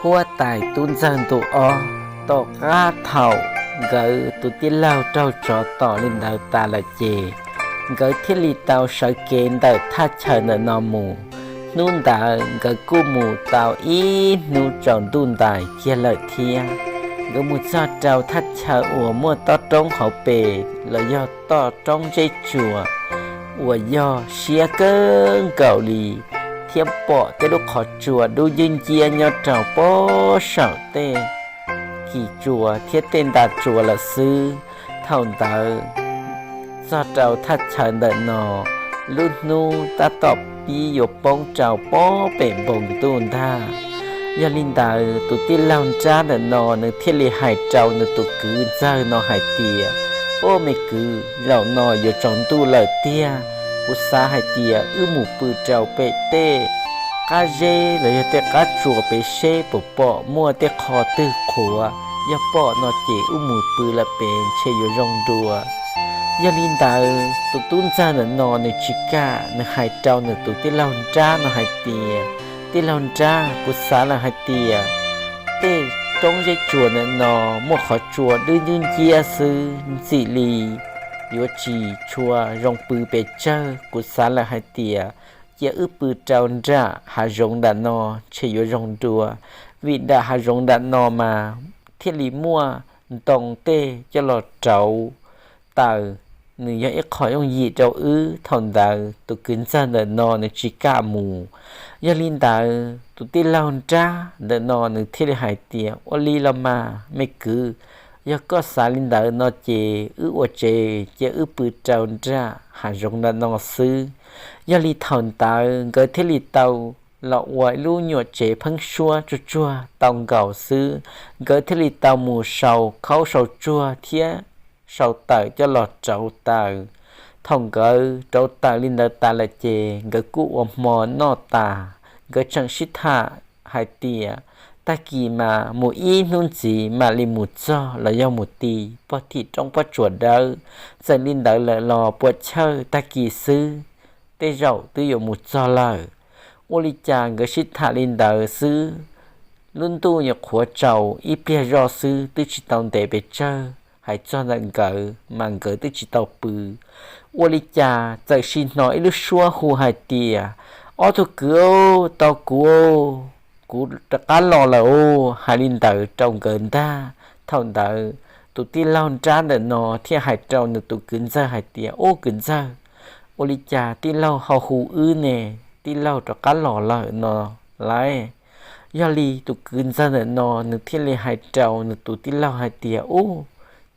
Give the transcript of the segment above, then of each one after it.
Huab tais tub ntxawg ntu ob. Tom qab thaum nkawd tus tij laug raug tsov tom li ntawd tas lawm ces nkawd thiaj li tau sawv kev ntawm thaj chaw ntawm no mus. Hnub ntawd nkawd kuj mus tau ib hnub tsaus ntuj ntais kiag lawm thiab. Nkawd mus txog rau thaj chaw uas muaj toj roob hauv pes los yog toj roob zeb tsuas uas yog siab kawg nkaus li, thiab pom tej lub qhov tsua dub ncwb nciab nyob rau pem saum tej kis tsua thiab tej nta tsua lawm xwb. Thaum ntawd txog rau thaj chaw ntawm no, lub hnub tab tom pib yuav poob rau pem npoo ntuj ntag. Yog li ntawd tus tij laug nrab ntawm no nws thiaj li hais rau nws tus kwv ntxawg no hais tias, Ua me kwv, zaum no yuav tsaus ntuj lawm tiag, kuv xav hais tias wb mus pw rau pem tej qab zeb los yog tej qab tsuas pem seb puas pom muaj tej qhov twg qhuav, yog pom no ces wb mus pw lawm pem ntshe yuav zoo dua. Yog li ntawd tus tub ntxawg ntawm no nws tsis kam, nws hais rau nws tus tij laug nrab no hais tias, Tij laug nrab, kuv xav lawm hais tias tej roob zeb tsuas ntawm no muaj qhov tsua dub ncwb nciab xwb, ntxim li yuav tsis tshua zoo pw pes tsawg. Kuv xav lawm hais tias cia wb pw rau nram hav zoov nram no ntshe yuav zoo dua, vim nram hav zoov nram no mas thiaj li muaj ntoo tej coj los rauv taws, nws yog ib qho yooj yim rau wb. Thaum ntawd tus kwv ntxawg ntawm no nws tsis kam mus. Yog li ntawd tus tij laug nrab ntawm no nws thiaj li hais tias, Ua li los mas me kwv, yog koj xav li ntawd no ces wb ua tsev, cia wb pw rau nram hav zoov nram no xwb. Yog li thaum ntawd nkawd thiaj li tau los ua ib lub nyuam tsev pheeb suab tsuag tsuag tau nkaus xwb. Nkawd thiaj li tau mus sau khaub sau tsuag thiab sau taws coj los rauv taws. Thaum nkawd rauv taws li ntawd tas lawm ces nkawd kuj ua hmo noj tas, nkawd tseem sib tham hais tias, Tag kis mas mus ib hnub ntxiv mam li mus txog los yog mus ti pog thim roob pob tsuas dawb. Txawm li ntawd lawm los puas chawj tag kis xwb, tej zaum twb yuav mus txog lawm. Ua li cas nkawd sib tham li ntawd xwb, lub ntuj nyuam qhuav tsaus ib pliag zoj xwb, twb tsis tau ntev pes tsawg, hais txog ntawm nkawd mas nkawd twb tsis tau pw. Ua li cas txawm sis hnov ib lub suab hu hais tias, Ob tug kwv, tos kuv, kuv rov qab los lawm os, hais li ntawd rau nkawd ntag. Thaum ntawd tus tij laug nrab ntawm no thiaj hais rau nws tus kwv ntxawg hais tias, Ub kwv ntxawg, ua li cas tij laug ho hu wb ne? Tij laug rov qab los lawm no lauj. Yog li tus kwv ntxawg ntawm no nws thiaj li hais rau nws tus tij laug hais tias, Ub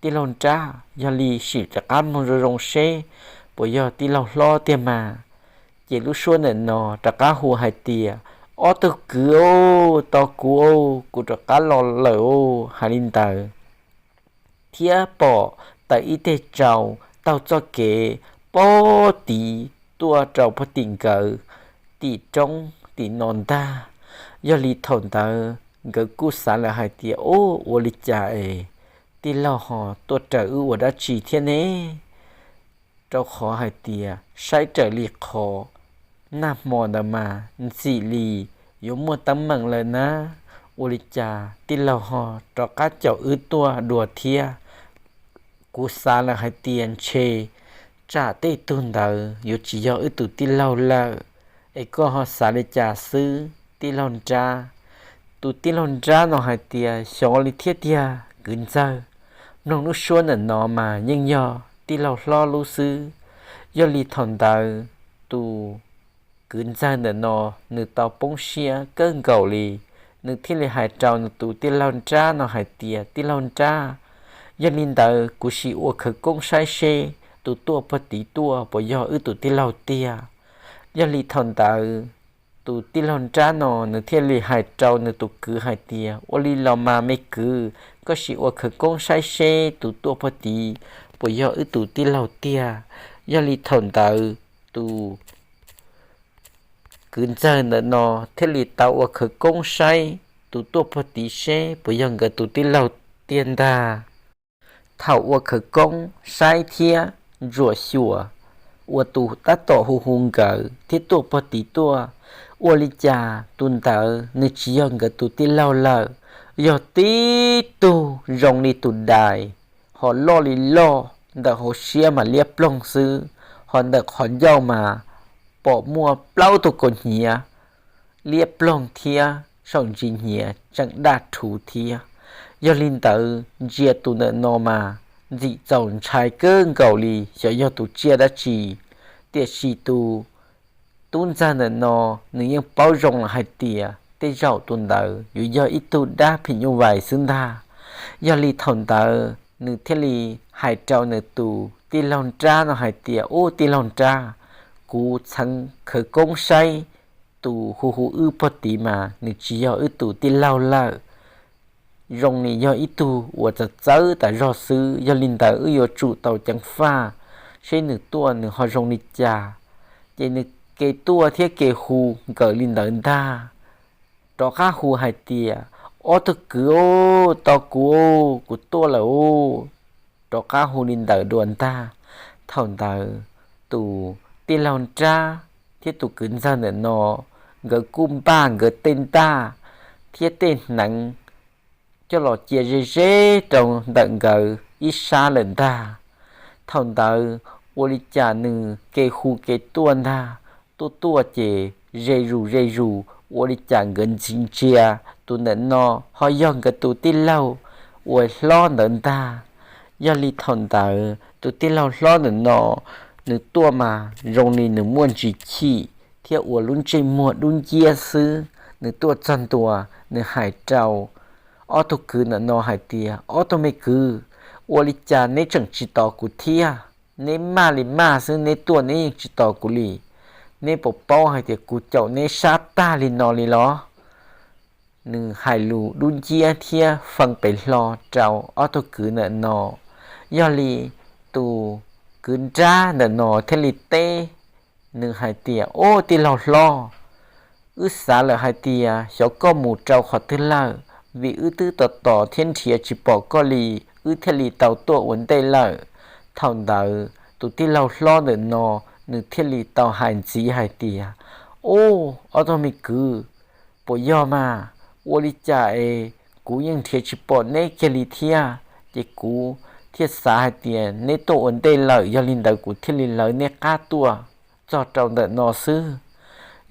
tij laug nrab, yog li sim rov qab mloog zoo zoo seb puas yog tij laug hlob tiag mas. Ces lub suab ntawm no rov qab hu hais tias, Ob tug kwv, tos kuv, kuv rov qab los lawm os, hais li ntawd thiab pom tawm ib teg tsau taug txoj kev pob tid tuaj rau pog tim nkawd tim roob tim no ntag. Yog li thaum ntawd nkawd kuj xav lawm hais tias, Ub, ua li cas es tij laug ho tuaj raws wb ua dab tsi thiab ne? Rau qhov hais tias saib raws li qhov nag hmo ntawd mas ntxim li yuav muaj teeb meem lawm na. Ua li cas tij laug ho rov qab caum wb tuaj dua thiab? Kuv xav lawm hais tias ntshe tsam tej tug ntawd yuav tsis yog wb tus tij laug lawm. Es koj ho xav li cas xwb tij laug nrab? Tus tij laug nrab no hais tias, Xyov li thiab tiag kwv ntxawg, mloog lub suab ntawm no mas yeej yog tij laug hlob lub xwb. Yog li thaum ntawd tus kwv ntxawg ntawm no nws tau poob siab kawg nkaus li, nws thiaj li hais rau nws tus tij laug nrab no hais tias, Tij laug nrab, yog li ntawd kuv sim ua khawv koob saib seb tus tuaj pog tid tuaj puas yog wb tus tij laug tiag. Yog li thaum ntawd tus tij laug nrab no nws thiaj li hais rau nws tus kwv hais tias, Ua li los mas me kwv, koj sim ua khawv koob saib seb tus tuaj pog tid puas yog wb tus tij laug tiag. Yog li thaum ntawd tus kwv ntxawg ntawm no thiaj li tau ua khawv koob saib tus tuaj pog tid seb puas yog nkawd tus tij laug tiag ntag. Thaum ua khawv koob saib thiab ntsuam xyuas uas tus tab tom hu hu nkawd thiab tuaj pog tid tuaj, Ua li cas tus ntawd nws tsis yog nkawd tus tij laug lawm, yog tib tug zoo li tus dais, ho loj li loj, ntawm hauv siab mas liab ploog xwb, ho ntawm qhov ncauj mas pom muaj plaub tug kaus hniav liab ploog thiab saum ntsis hniav tseem daj rhuv thiab. Yog li ntawd ntsia tus ntawm no mas ntxim txaus ntshai kawg nkaus li, xyov yog tus tsiaj dab tsi. Tiam sis tus tub ntxawg ntawm no nws yeej paub zoo lawm hais tias tej zaum tus ntawd yuav yog ib tug dab phim nyuj vais xwb ntag. Yog li thaum ntawd nws thiaj li hais rau nws tus tij laug nrab no hais tias, Ub, tij laug nrab, kuv txheev khawv koob saib tus hu hu wb pog tid mas nws tsis yog wb tus tij laug lawm, zoo li yog ib tug uas txawv txawv tas zog xwb. Yog li ntawd wb yuav tsum tau ceev faj seb nws tuaj nws ho zoo li cas. Ces nws ke tuaj thiab ke hu nkawd li ntawd ntag, rov qab hu hais tias, Ob tug kwv, tos kuv, kuv tuaj lawm os. Rov qab hu li ntawd dua ntag. Thaum ntawd tus tij laug nrab thiab tus kwv ntxawg ntawm no, nkawd kuj npaj nkawd tej ntaj thiab tej hneev coj los cia ze ze rau ntawm nkawd ib sab lawm ntag. Thaum ntawd ua li cas nws ke hu ke tuaj ntag, tuaj tuaj ces ze zus ze zus, ua li cas nkawd ntsia tus ntawm no ho yog nkawd tus tij laug uas hlob ntawd ntag. Yog li thaum ntawd tus tij laug hlob ntawm no nws tuaj mas zoo li nws muaj ntsis chim thiab ua lub ntsej muag dub nciab xwb. Nws tuaj txog ntua, nws hais rau ob tug kwv ntawm no hais tias, Ob tug me kwv, ua li cas neb tseem tsis tos kuv thiab? Neb maj li maj xwb, neb tuaj neb yeej tsis tos kuv li. Neb puas paub hais tias kuv caum neb sab tag li no li los? Nws hais lus dub nciab thiab fee pem hlo rau ob tug kwv ntawm no. Yog li tus kwv nrab ntawm no thiaj li teb nws hais tias, Ob, tij laug hlob, wb xav lawm hais tias xyov koj mus rau qhov twg lawm, vim wb twb tos tos thiab nrhiav tsis pom koj li, wb thiaj li tau tuaj ua ntej lawm. Thaum ntawd tus tij laug hlob ntawm no nws thiaj li tau hais ntxiv hais tias, Ub, ob tug me kwv, puas yog mas? Ua li cas es kuv yeej nrhiav tsis pom neb kiag li thiab, ces kuv thiaj xav hais tias neb tuaj ua ntej lawm, yog li ntawd kuv thiaj li lawv neb qab tuaj txog rau ntawm no xwb.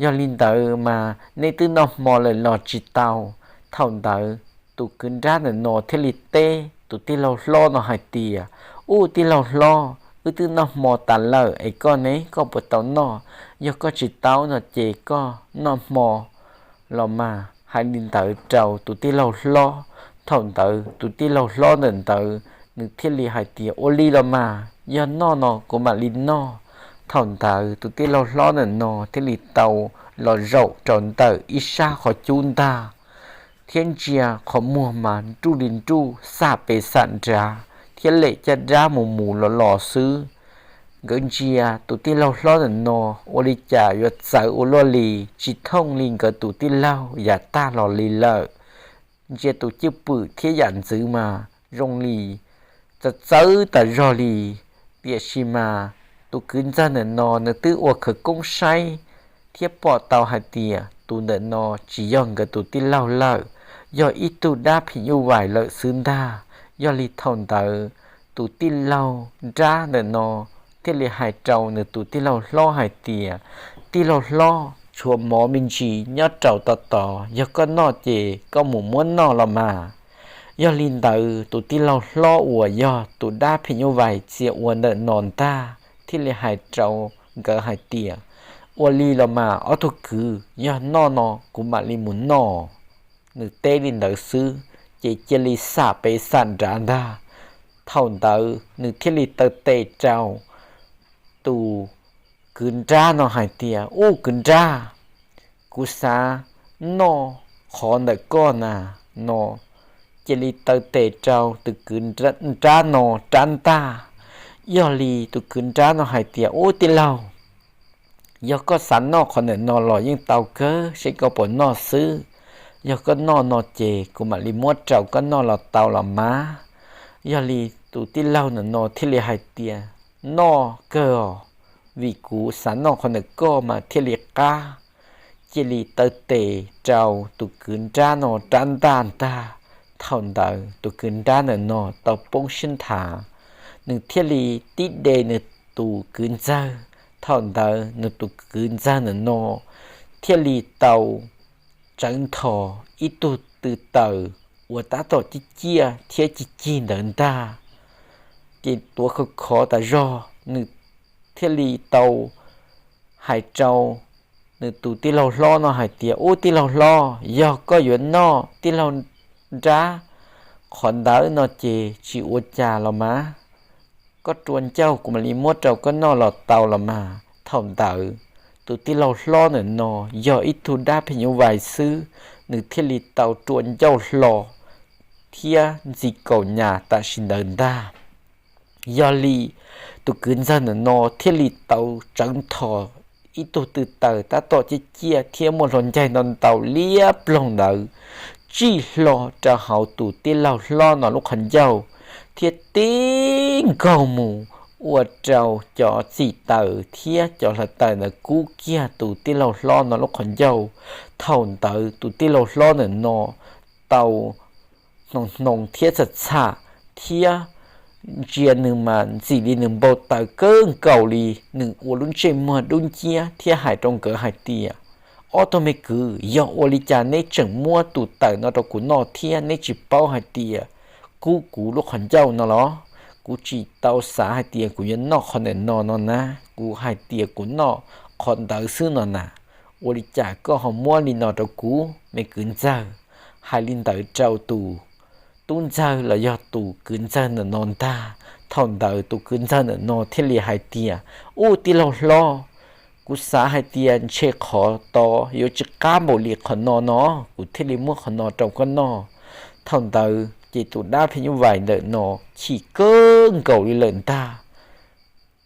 Yog li ntawd mas neb twb noj hmo lawm los tsis tau? Thaum ntawd tus kwv nrab ntawm no thiaj li teb tus tij laug hlob no hais tias, Ub, tij laug hlob, wb twb noj hmo tas lawm es koj ne, koj puas tau noj? Yog koj tsis tau no ces koj noj hmo los mas. Hais li ntawd rau tus tij laug hlob. Thaum ntawd tus tij laug hlob ntawm ntawd nws thiaj li hais tias, Ua li los mas, yog noj no kuv mam li noj. Thaum ntawd tus tij laug hlob ntawm no thiaj li tau los zaum rau ntawm ib sab qhov cub ntag, thiab ntsia qhov muag mas nruj li nruj, xam pes xam nrad, thiab lem caj dab mus mus los los xwb. Nkawd ntsia tus tij laug hlob ntawm no ua li cas yuav txawv ua luaj li, tsis thooj li nkawd tus tij laug yav tag los li lawm. Ntsia tus cwj pwm thiab yam ntxwv mas zoo li txawv txawv tas zog li. Tiam sis mas tus kwv ntxawg ntawm no nws twb ua khawv koob saib thiab pom tau hais tias tus ntawm no tsis yog nkawd tus tij laug lawm, yog ib tug dab phim nyuj vais lawm xwb ntag. Yog li thaum ntawd tus tij laug nrab ntawm no thiaj li hais rau nws tus tij laug hlob hais tias, Tij laug hlob, tshuav mov me ntsis nyob rau tod tod, yog koj noj ces koj mus muab noj los mas. Yog li ntawd tus tij laug hlob uas yog tus dab phim nyuj vais txia ua ntawm no ntag thiaj li hais rau nkawd hais tias, Ua li los mas ob tug kwv, yog noj no kuv mam li mus noj. Nws teb li ntawd xwb, ces cia li xam pes xam nrad ntag. Thaum ntawd nws thiaj li taw tes rau tus kwv nrab no hais tias, Ub, kwv nrab, kuv xav noj qhov ntawm koj na, no. Cia li taw tes rau tus kwv nrab no rab ntaj. Yog li tus kwv nrab no hais tias, Ub, tij laug, yog koj xav noj qhov ntawm no los yeej tau kawg, seb koj puas noj xwb. Yog koj noj no ces kuv mam li muab rau koj noj los tau los mas. Yog li tus tij laug ntawm no thiaj li hais tias, Noj kawg os, vim kuv xav noj qhov ntawm koj mas thiaj li qab. cia li taw tes rau tus kwv nrab no rab ntaj ntag. Thaum ntawd tus kwv nrab ntawm no tau poob siab nthav, nws thiaj li tib de nws tus kwv ntxawg. Thaum ntawd nws tus kwv ntxawg ntawm no thiaj li tau tsawv nthos ib tug tw taws uas tab tom ciaj ciaj thiab cig cig ntawd ntag. Ces tuav khov khov tas zog, nws thiaj li tau hais rau nws tus tij laug hlob no hais tias, Ub, tij laug hlob, yog koj yuav noj tij laug nrab qhov ntawd no ces tsis ua cas los mas, koj rua ncauj kuv mam li muab rau koj noj los tau los mas. Thaum ntawd tus tij laug hlob ntawm no yog ib tug dab phim nyuj vais xwb, nws thiaj li tau rua ncauj hlo thiab ntxi kaum nyas tam sim ntawd ntag. Yog li tus kwv ntxawg ntawm no thiaj li tau tsawv nthos ib tug tw taws tab tom ciaj ciaj thiab muaj hluas ncaig ntau ntau liab ploog ntawd tsij hlo rau hauv tus tij laug hlob no lub qhov ncauj, thiab tib nkaug mus ua rau cov txim taws thiab cov hlawv taws ntawd kub kiag tus tij laug hlob no lub qhov ncauj. Thaum ntawd tus tij laug hlob ntawm no tau hnoos hnoos thiab txham txham, thiab ntsia nws mas ntxim li nws npau taws kawg nkaus li. Nws ua lub ntsej muag dub nciab thiab hais rau nkawd hais tias, Ob tug me kwv, yog ua li cas neb tseem muab tus tawm no rau kuv noj thiab neb tsis paub hais tias kub kuv lub qhov ncauj no los? Kuv tsis tau xav hais tias kuv yuav noj qhov ntawm no no na, kuv hais tias kuv noj qhov ntawd xwb no na. Ua li cas koj ho muab li no rau kuv, me kwv ntxawg? Hais li ntawd rau tus tub ntxawg los yog tus kwv ntxawg ntawm no ntag. Thaum ntawd tus kwv ntxawg ntawm no thiaj li hais tias, Ub, tij laug hlob, kuv xav hais tias ntshe qhov tod yuav tsis qab npaum li qhov no no, kuv thiaj li muab qhov no rau koj noj. Thaum ntawd ces tus dab phim nyuj vais ntawm no chim kawg nkaus li lawm ntag.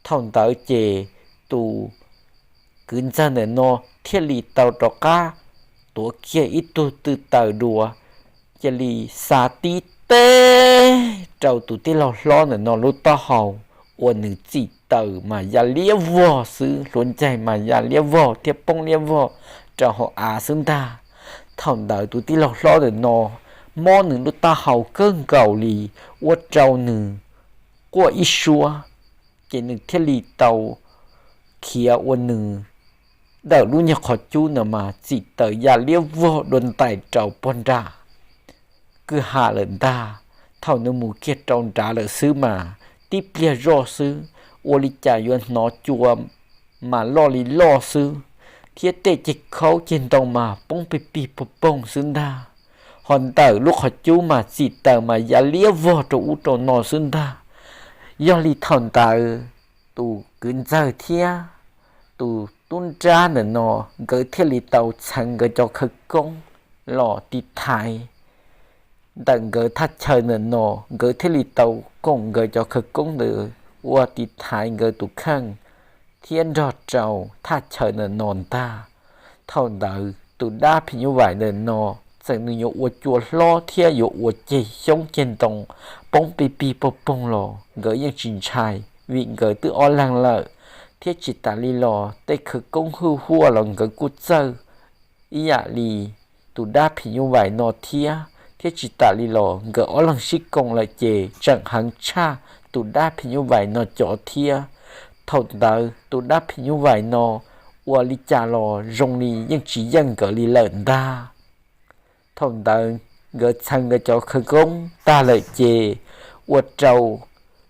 Thaum ntawd ces tus kwv ntxawg ntawm no thiaj li tau rov qab tuav kiag ib tug tw taws dua, cia li xa tib teg rau tus tij laug hlob ntawm no lub taub hau, ua nws txim taws mas ya liab vog xwb, hluav ncaig mas ya liab vog thiab poob liab vog rau hauv av xwb ntag. Thaum ntawd tus tij laug hlob ntawm no mob nws lub taub hau kawg nkaus li, ua rau nws quaj ib suab, ces nws thiaj li tau khiav ua nws dawm lub nyuag qhov cub ntawd mas txim taws ya liab vog dua ntais rau pog nram kwj ha lawm ntag. Thaum nws mus kiag rau nrad lawm xwb mas tib pliag zoj xwb, ua li cas yuav hnov cua mas loj li loj xwb, thiab tej ceg khaub ceg ntoo mas poob pig pig poog poog xwb ntag. Ho ntawm lub qhov cub mas txim taws mas ya liab vog rau ub rau no xwb ntag. Yog li thaum ntawd tus kwv ntxawg thiab tus tub nrab ntawm no nkawd thiaj li tau txheev nkawd cov khawv koob los tiv thaiv ntawm nkawd thaj chaw ntawm no. Nkawd thiaj li tau koom nkawd cov khawv koob ntawd ua tiv thaiv nkawd tus kheej thiab nrog rau thaj chaw ntawm no ntag. Thaum ntawd tus dab phim nyuj vais ntawm no txawm nws yuav ua cua hlob thiab yuav ua ceg xyoob ceg ntoo poob pig pig poog poog los nkawd yeej tsis ntshai, vim nkawd twb ob leeg lawm, thiab tsis tas li los tej khawv koob hwj huaj los nkawd kuj txawj ib yam li tus dab phim nyuj vais no thiab. Thiab tsis tas li los nkawd ob leeg sib koom lawm ces tseem heev tshaj tus dab phim nyuj vais no cov thiab. Thaum ntawd tus dab phim nyuj vais no ua li cas los zoo li yeej tsis yeej nkawd li lawm ntag. Thaum ntawd nkawd txheev nkawd cov khawv koob tag lawm ces ua rau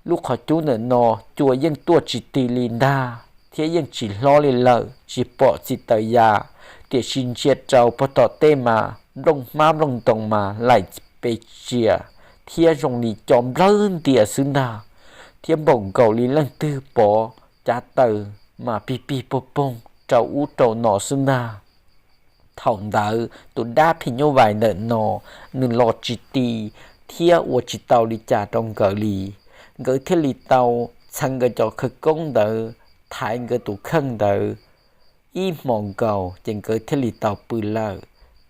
lub qhov cub ntawm no cua yeej tuaj tsis ti li ntag, thiab yeej tsis hlob li lawm, tsis pom txim taws ya. Tiam sis ntsia rau pog tom tej mas nplooj hmab nplooj ntoo mas laim pes tsias thiab zoo li co nplawg ntias xwb ntag, thiab npaum nkaus li leej twg pov cav taws mas pig pig poog poog rau ub rau no xwb ntag. Thaum ntawd tus dab phim nyuj vais ntawm no nws los tsis ti thiab ua tsis tau li cas rau nkawd li. Nkawd thiaj li tau txheev nkawd cov khawv koob ntawd thaiv nkawd tus kheej ntawd ib hmos nkaus ces nkawd thiaj li tau pw lawm.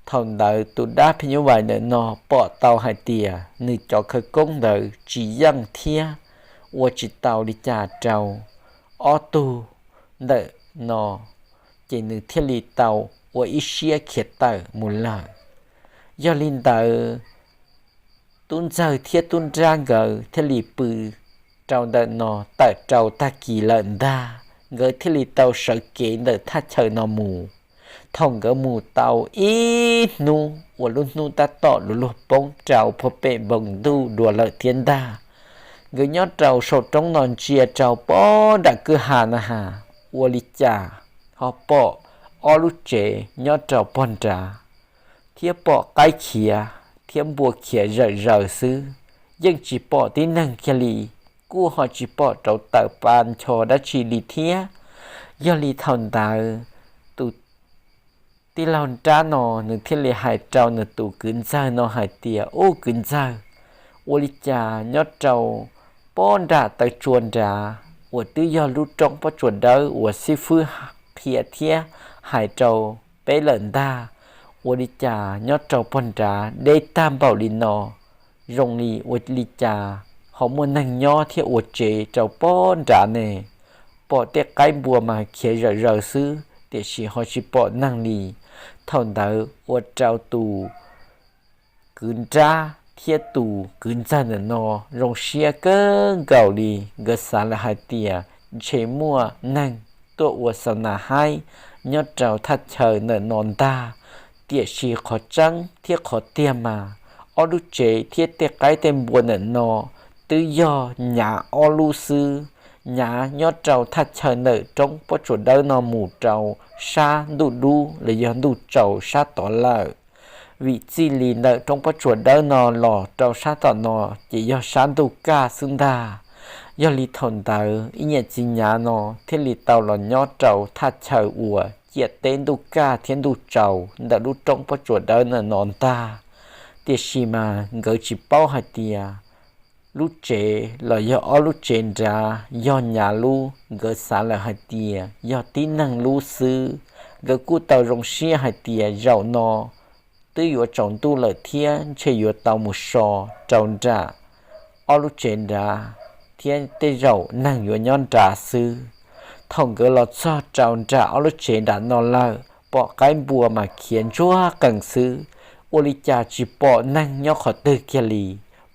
Thaum ntawd tus dab phim nyuj vais ntawm no pom tau hais tias nws cov khawv koob ntawd tsis yeej thiab ua tsis tau li cas rau ob tug ntawm no ces nws thiaj li tau ua ib siab khiav tawm mus lawm. Yog li ntawd, tub ntxawg thiab tub nrab nkawd thiaj li pw rau ntawm no tawm rau tag kis lawm ntag, nkawd thiaj li tau sawv kev ntawm thaj chaw no mus. Thaum nkawd mus tau ib hnub uas lub hnub tab tom luag luag poob rau puag pem npoo ntuj dua lawm thiab ntag, nkawd nyob rau saum roob no ntsia rau pem nram kwj ha na has, ua li cas ho pom ob lub tsev nyob rau pog nrad, thiab pom qaib khiav thiab npua khiav zawm zaws xwb, yeej tsis pom tib neeg kiag li, kuj ho tsis pom rau taws pa ncho dab tsi li thiab. Yog li thaum ntawd, tus tij laug nrab no nws thiaj li hais rau nws tus kwv ntxawg no hais tias, Ub kwv ntxawg, ua li cas nyob rau pem nram taw tsua nrad uas twb yog lub roob pob tsuas dawb uas xib fwb qhia thiab hais rau peb lawm ntag, ua li cas nyob rau pog nrad deb tag npaum li no, zoo li ua li cas ho muaj neeg nyob thiab ua tsev rau pem nrad ne? Pom tej qaib npua mas khiav zawm zaws xwb tiam sis ho tsis pom neeg li. Thaum ntawd ua rau tus kwv nrab thiab tus kwv ntxawg ntawm no zoo siab kawg nkaus li, nkawd xav lawm hais tias ntshe muaj neeg tuaj ua xav nas haib nyob rau thaj chaw ntawm no ntag. Tiam sis qhov tseeb thiab qhov tiag mas ob lub tsev thiab tej qaib tej npua ntawm no twb yog nyav ob lub xwb, nyav nyob rau thaj chaw ntawm roob pob tsuas dawb no mus rau sab ntuj dub los yog ntuj tsaus sab tod lawm. Vim txij li ntawm roob pob tsuas dawb no los rau sab tom no ces yog sab ntuj kaj xwb ntag. Yog li thaum ntawd ib niam txiv nyav no thiaj li tau los nyob rau thaj chaw uas ciam teb ntuj kaj thiab ntuj tsaus ntawm lub roob pob tsuas dawb ntawm no ntag. Tiam sis mas nkawd tsis paub hais tias lub tsev los yog ob lub tsev nrad yog nyav lub, nkawd xav lawm hais tias yog tib neeg lub xwb. Nkawd kuj tau zoo siab hais tias zaum no twb yuav tsaus ntuj lawm thiab ntshe yuav tau mus so rau nram ob lub tsev nrad thiab tej zaum neeg yuav nyob nrad xwb. Thaum nkawd los txog rau nram ob lub tsev nram no lawm, pom qaib npua mas khiav ntsuag qees xwb, ua li cas tsis pom neeg nyob qhov twg kiag li,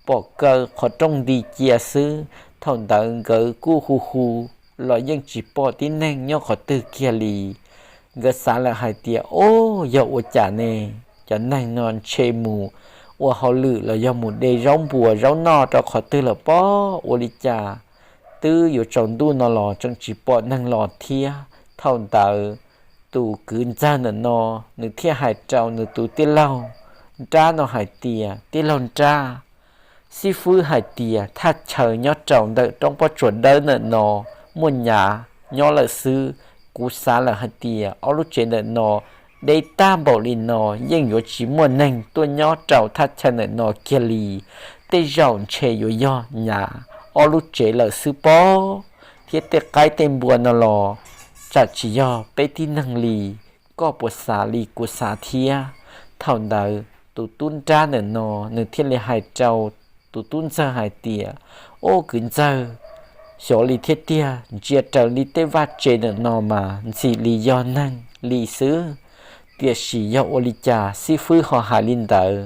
pom kaw qhov rooj nti cia xwb. Thaum ntawd nkawd kuj hu hu los yeej tsis pom tib neeg nyob qhov twg kiag li. Nkawd xav lawm hais tias, Ub, yog ua cas ne? Cov neeg no ntshe mus ua hauj lwm los yog mus de zaub npua zaub noj rau qhov twg lawm pob? Ua li cas twb yuav tsaus ntuj no los tseem tsis pom neeg los thiab? Thaum ntawd tus kwv ntxawg ntawm no nws thiaj hais rau nws tus tij laug nrab no hais tias, Tij laug nrab, xib fwb hais tias thaj chaw nyob rau ntawm roob pob tsuas dawb ntawm no muaj nyav nyob lawm xwb. Kuv xav lawm hais tias ob lub tsev ntawm no deb tag npaum li no yeej yuav tsis muaj neeg tuaj nyob rau thaj chaw ntawm no kiag li. Tej zaum ntshe yuav yog nyav ob lub tsev lawm xwb pob, thiab tej qaib tej npua no los tsam tsis yog peb tib neeg li. Koj puas xav li kuv xav thiab? Thaum ntawd tus tub nrab ntawm no nws thiaj li hais rau tus tub ntxawg hais tias, Ub, kwv ntxawg, xyov li thiab tiag, ntsia raws li tej vaj tsev ntawm no mas ntxim li yog neeg li xwb. Tiam sis yog ua li cas xib fwb ho hais li ntawd?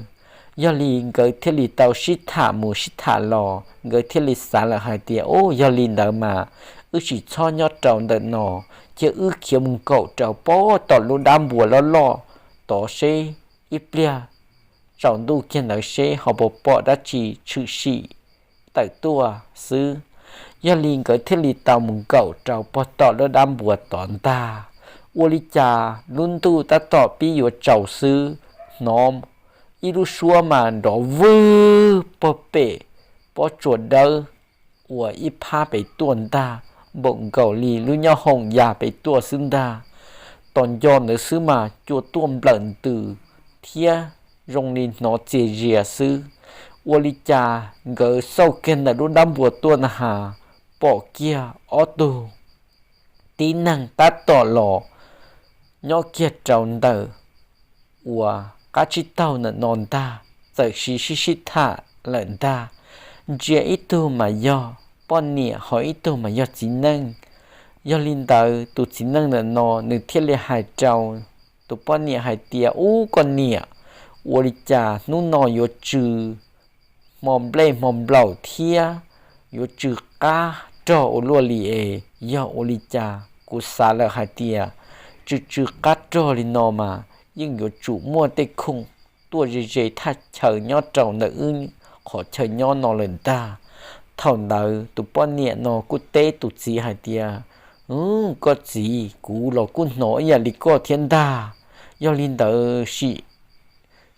Yog li nkawd thiaj li tau sib tham mus sib tham los, nkawd thiaj li xav lawm hais tias, Ub, yog li ntawd mas wb tsis txhob nyob rau ntawm no, cia wb khiav mus nkaum rau pem tom lub dab npua loj loj tod seb, ib pliag tsaus ntuj kiag ntawd seb ho puas pom dab tsi tshwm sim tawm tuaj xwb. Yog li nkawd thiaj li tau mus nkaum rau pem tom lub dab npua tod ntag. Ua li cas lub ntuj tab tom pib yuav tsaus xwb, hnov ib lub suab mas nrov vwg pem pob tsuas dawb uas ib phab pem tuaj ntag, npaum nkaus li lub nyob hoom ya pem tuaj xwb ntag. Tos nco ntawd xwb mas cua tuaj nplawm ntws thiab zoo li hnov txias zias xwb. Ua li cas nkawd xauj kiag ntawm lub dab npua tuaj na has, pom kiag ob tug tib neeg tab tom los nyob kiag rau ntawm uas qab tsib taug ntawm no ntag, txawm sib sib sib tham lawm ntag. Ntsia ib tug mas yog poj niam, ho ib tug mas yog txiv neej. Yog li ntawd tus txiv neej ntawm no nws thiaj li hais rau tus poj niam hais tias, ub koj niam, ua li cas hnub no yuav tsw hmo nplej hmo nplaum thiab yuav tsw qab rog ua luaj li es yog ua li cas? Kuv xav lawm hais tias tsw tsw qab rog li no mas yeej yuav tsum muaj tej khoom tuaj ze ze thaj chaw nyob rau ntawm wb qhov chaw nyob no lawm ntag. Thaum ntawd tus poj niam no kuj teb tus txiv hais tias, koj txiv, kuv los kuj hnov ib yam li koj thiab ntag. Yog li ntawd sim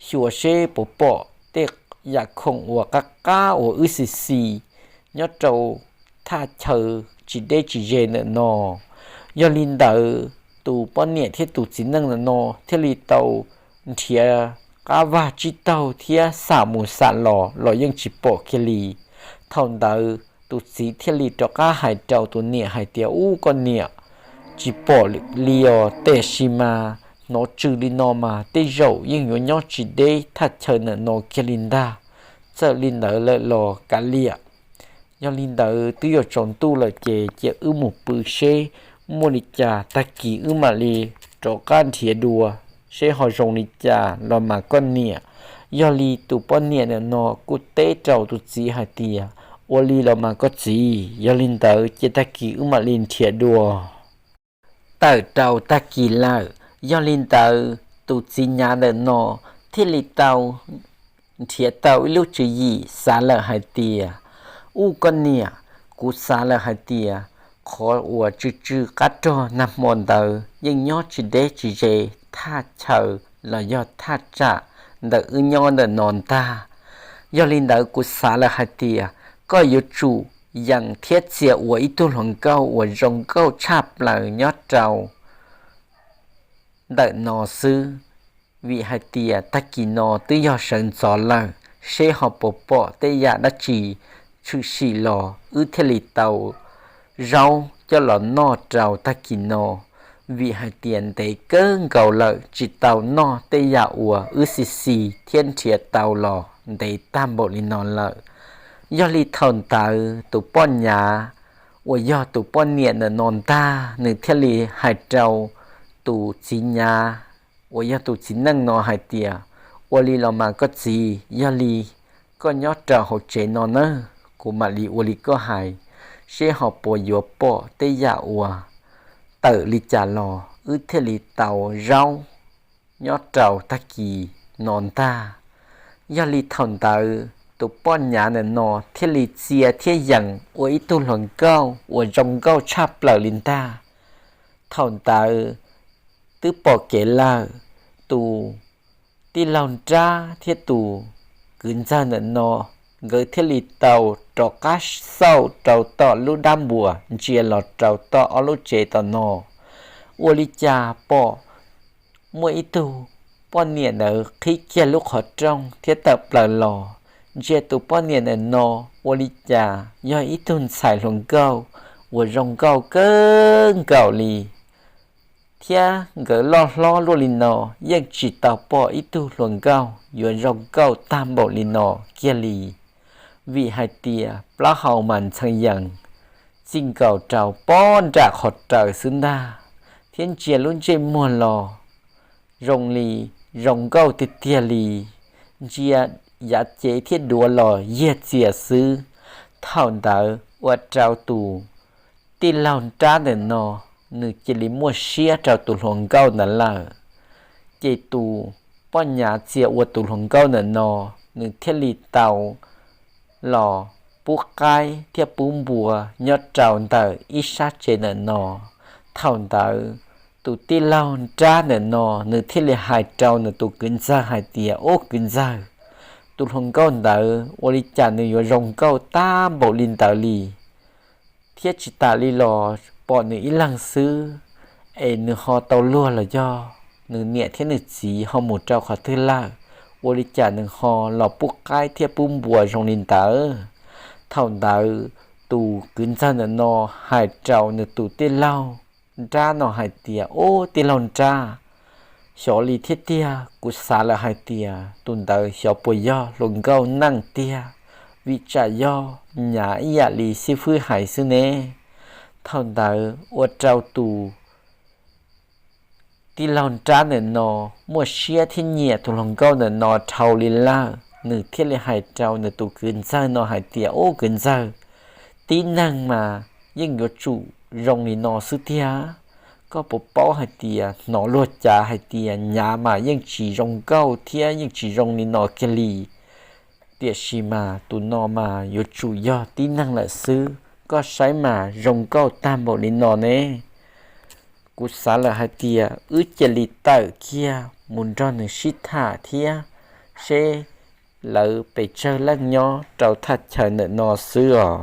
xyuas seb puas pom tej yam khoom uas qab qab uas wb xis xis nyob rau thaj chaw tsis deb tsis ze ntawm no. Yog li ntawd tus poj niam thiab tus txiv neej ntawm no thiaj li tau nrhiav qab vag tsib taug thiab xam mus xam los los yeej tsis pom kiag li. Thaum ntawd tus txiv thiaj li rov qab hais rau tus niam hais tias, ub koj niam, tsis pom li os, tiam sis mas hnov tsw li no mas tej zaum yeej yuav nyob tsis deb thaj chaw ntawm no kiag li ntag. Txawm li ntawd lawm los kav liam. Yog li ntawd twb yuav tsaus ntuj lawm ces cia wb mus pw seb muaj li cas tag kis wb mam li rov qab nrhiav dua seb ho zoo li cas los mas koj niam. Yog li tus poj niam ntawm no kuj teb rau tus txiv hais tias, ua li los mas koj txiv, yog li ntawd cia tag kis wb mam li nrhiav dua. Tawm rau tag kis lawm, yog li ntawd tus txiv nyav ntawm no thiaj li tau nrhiav tau ib lub tswv yim xav lawm hais tias, ub koj niam, kuv xav lawm hais tias qhov uas tsw tsw qab rog nag hmo ntawd yeej nyob tsis deb tsis ze thaj chaw los yog thaj tsam ntawm wb nyob ntawm no ntag. Yog li ntawd kuv xav lawm hais tias koj yuav tsum yeem thiab txia ua ib tug hluas nkauj uas zoo nkauj tshaj plaws nyob rau ntawm no xwb, vim hais tias tag kis no twb yog sawv ntxov lawm, seb ho puas pom tej yam dab tsi tshwm sim los wb thiaj li tau zaub coj los noj rau tag kis no, vim hais tias ntev kawg nkaus lawm tsis tau noj tej yam uas wb xis xis thiab nrhiav tau los ntev tag npaum li no lawm. Yog li thaum ntawd tus poj nyav uas yog tus poj niam ntawm no ntag, nws thiaj li hais rau tus txiv nyav uas yog tus txiv neej no hais tias, ua li los mas koj txiv, yog li koj nyob rau hauv tsev no nawb, kuv mam li ua li koj hais, seb ho puas yuav pom tej yam uas tawm li cas los wb thiaj li tau zaub nyob rau tag kis no ntag. Yog li thaum ntawd tus poj nyav ntawm no thiaj li txia thiab yeem ua ib tug hluas nkauj uas zoo nkauj tshaj plaws li ntag. Thaum ntawd twb pom kev lawm, tus tij laug nrab thiab tus kwv ntxawg ntawm no nkawd thiaj li tau rov qab xauj rau tom lub dab npuas ntsia los rau tom ob lub tsev tom no, ua li cas pom muaj ib tug poj niam ntawd qhib kiag lub qhov rooj thiab tawm plaws los. Ntsia tus poj niam ntawm no ua li cas yog ib tug ntxhais hluas nkauj uas zoo nkauj kawg nkaus li, thiab nkawd loj hlob luaj li no yeej tsis tau pom ib tug hluas nkauj yuav zoo nkauj tag npaum li no kiag li. Vim hais tias plaub hau mas ntxhee yees txij nkaus rau pob nram qhov raws xwb ntag, thiab ntsia lub ntsej muag los zoo li zoo nkauj tiag tiag li, ntsia yav cev thiab duav los yiag txias xwb. Thaum ntawd ua rau tus tij laug nrab ntawm no nws cia li muaj siab rau tus hluas nkauj ntawd lawm. Ces tus poj nyav txia ua tus hluas nkauj ntawm no, nws thiaj li tau los pub qaib thiab pub npua nyob rau ntawm ib sab tsev ntawm no. Thaum ntawd tus tij laug nrab ntawm no nws thiaj li hais rau nws tus kwv ntxawg hais tias, ub kwv ntxawg, tus hluas nkauj ntawd ua li cas nws yuav zoo nkauj tag npaum li ntawd li, thiab tsis tas li los pom nws ib leeg xwb, es nws ho tau luag los yog nws niam thiab nws txiv ho mus rau qhov twg lawm, ua li cas nws ho los pub qaib thiab pub npua zoo li ntawd. Thaum ntawd tus kwv ntxawg ntawm no hais rau nws tus tij laug nrab no hais tias, ub tij laug nrab, xyov li thiab tiag, kuv xav lawm hais tias tus ntawd xyov puas yog hluas nkauj neej tiag, vim tsam yog nyav ib yam li xib fwb hais xwb ne. Thaum ntawd ua rau tus tij laug nrab ntawm no muaj siab thiab nyiam tus hluas nkauj ntawm no dhau li lawm, nws thiaj li hais rau nws tus kwv ntxawg no hais tias, Ub kwv ntxawg, tib neeg mas yeej yuav tsum zoo li no xwb tiag. Koj puas paub hais tias hnov luag cav hais tias nyav mas yeej tsis zoo nkauj thiab yeej tsis zoo li no kiag li. Tiam sis mas tus no mas yuav tsum yog tib neeg lawm xwb, koj saib mas zoo nkauj tag npaum li no ne. Kuv xav lawm hais tias wb cia li tawm kiag mus nrog nws sib tham thiab seb lawv pes tsawg leej nyob rau thaj chaw ntawm no xwb os.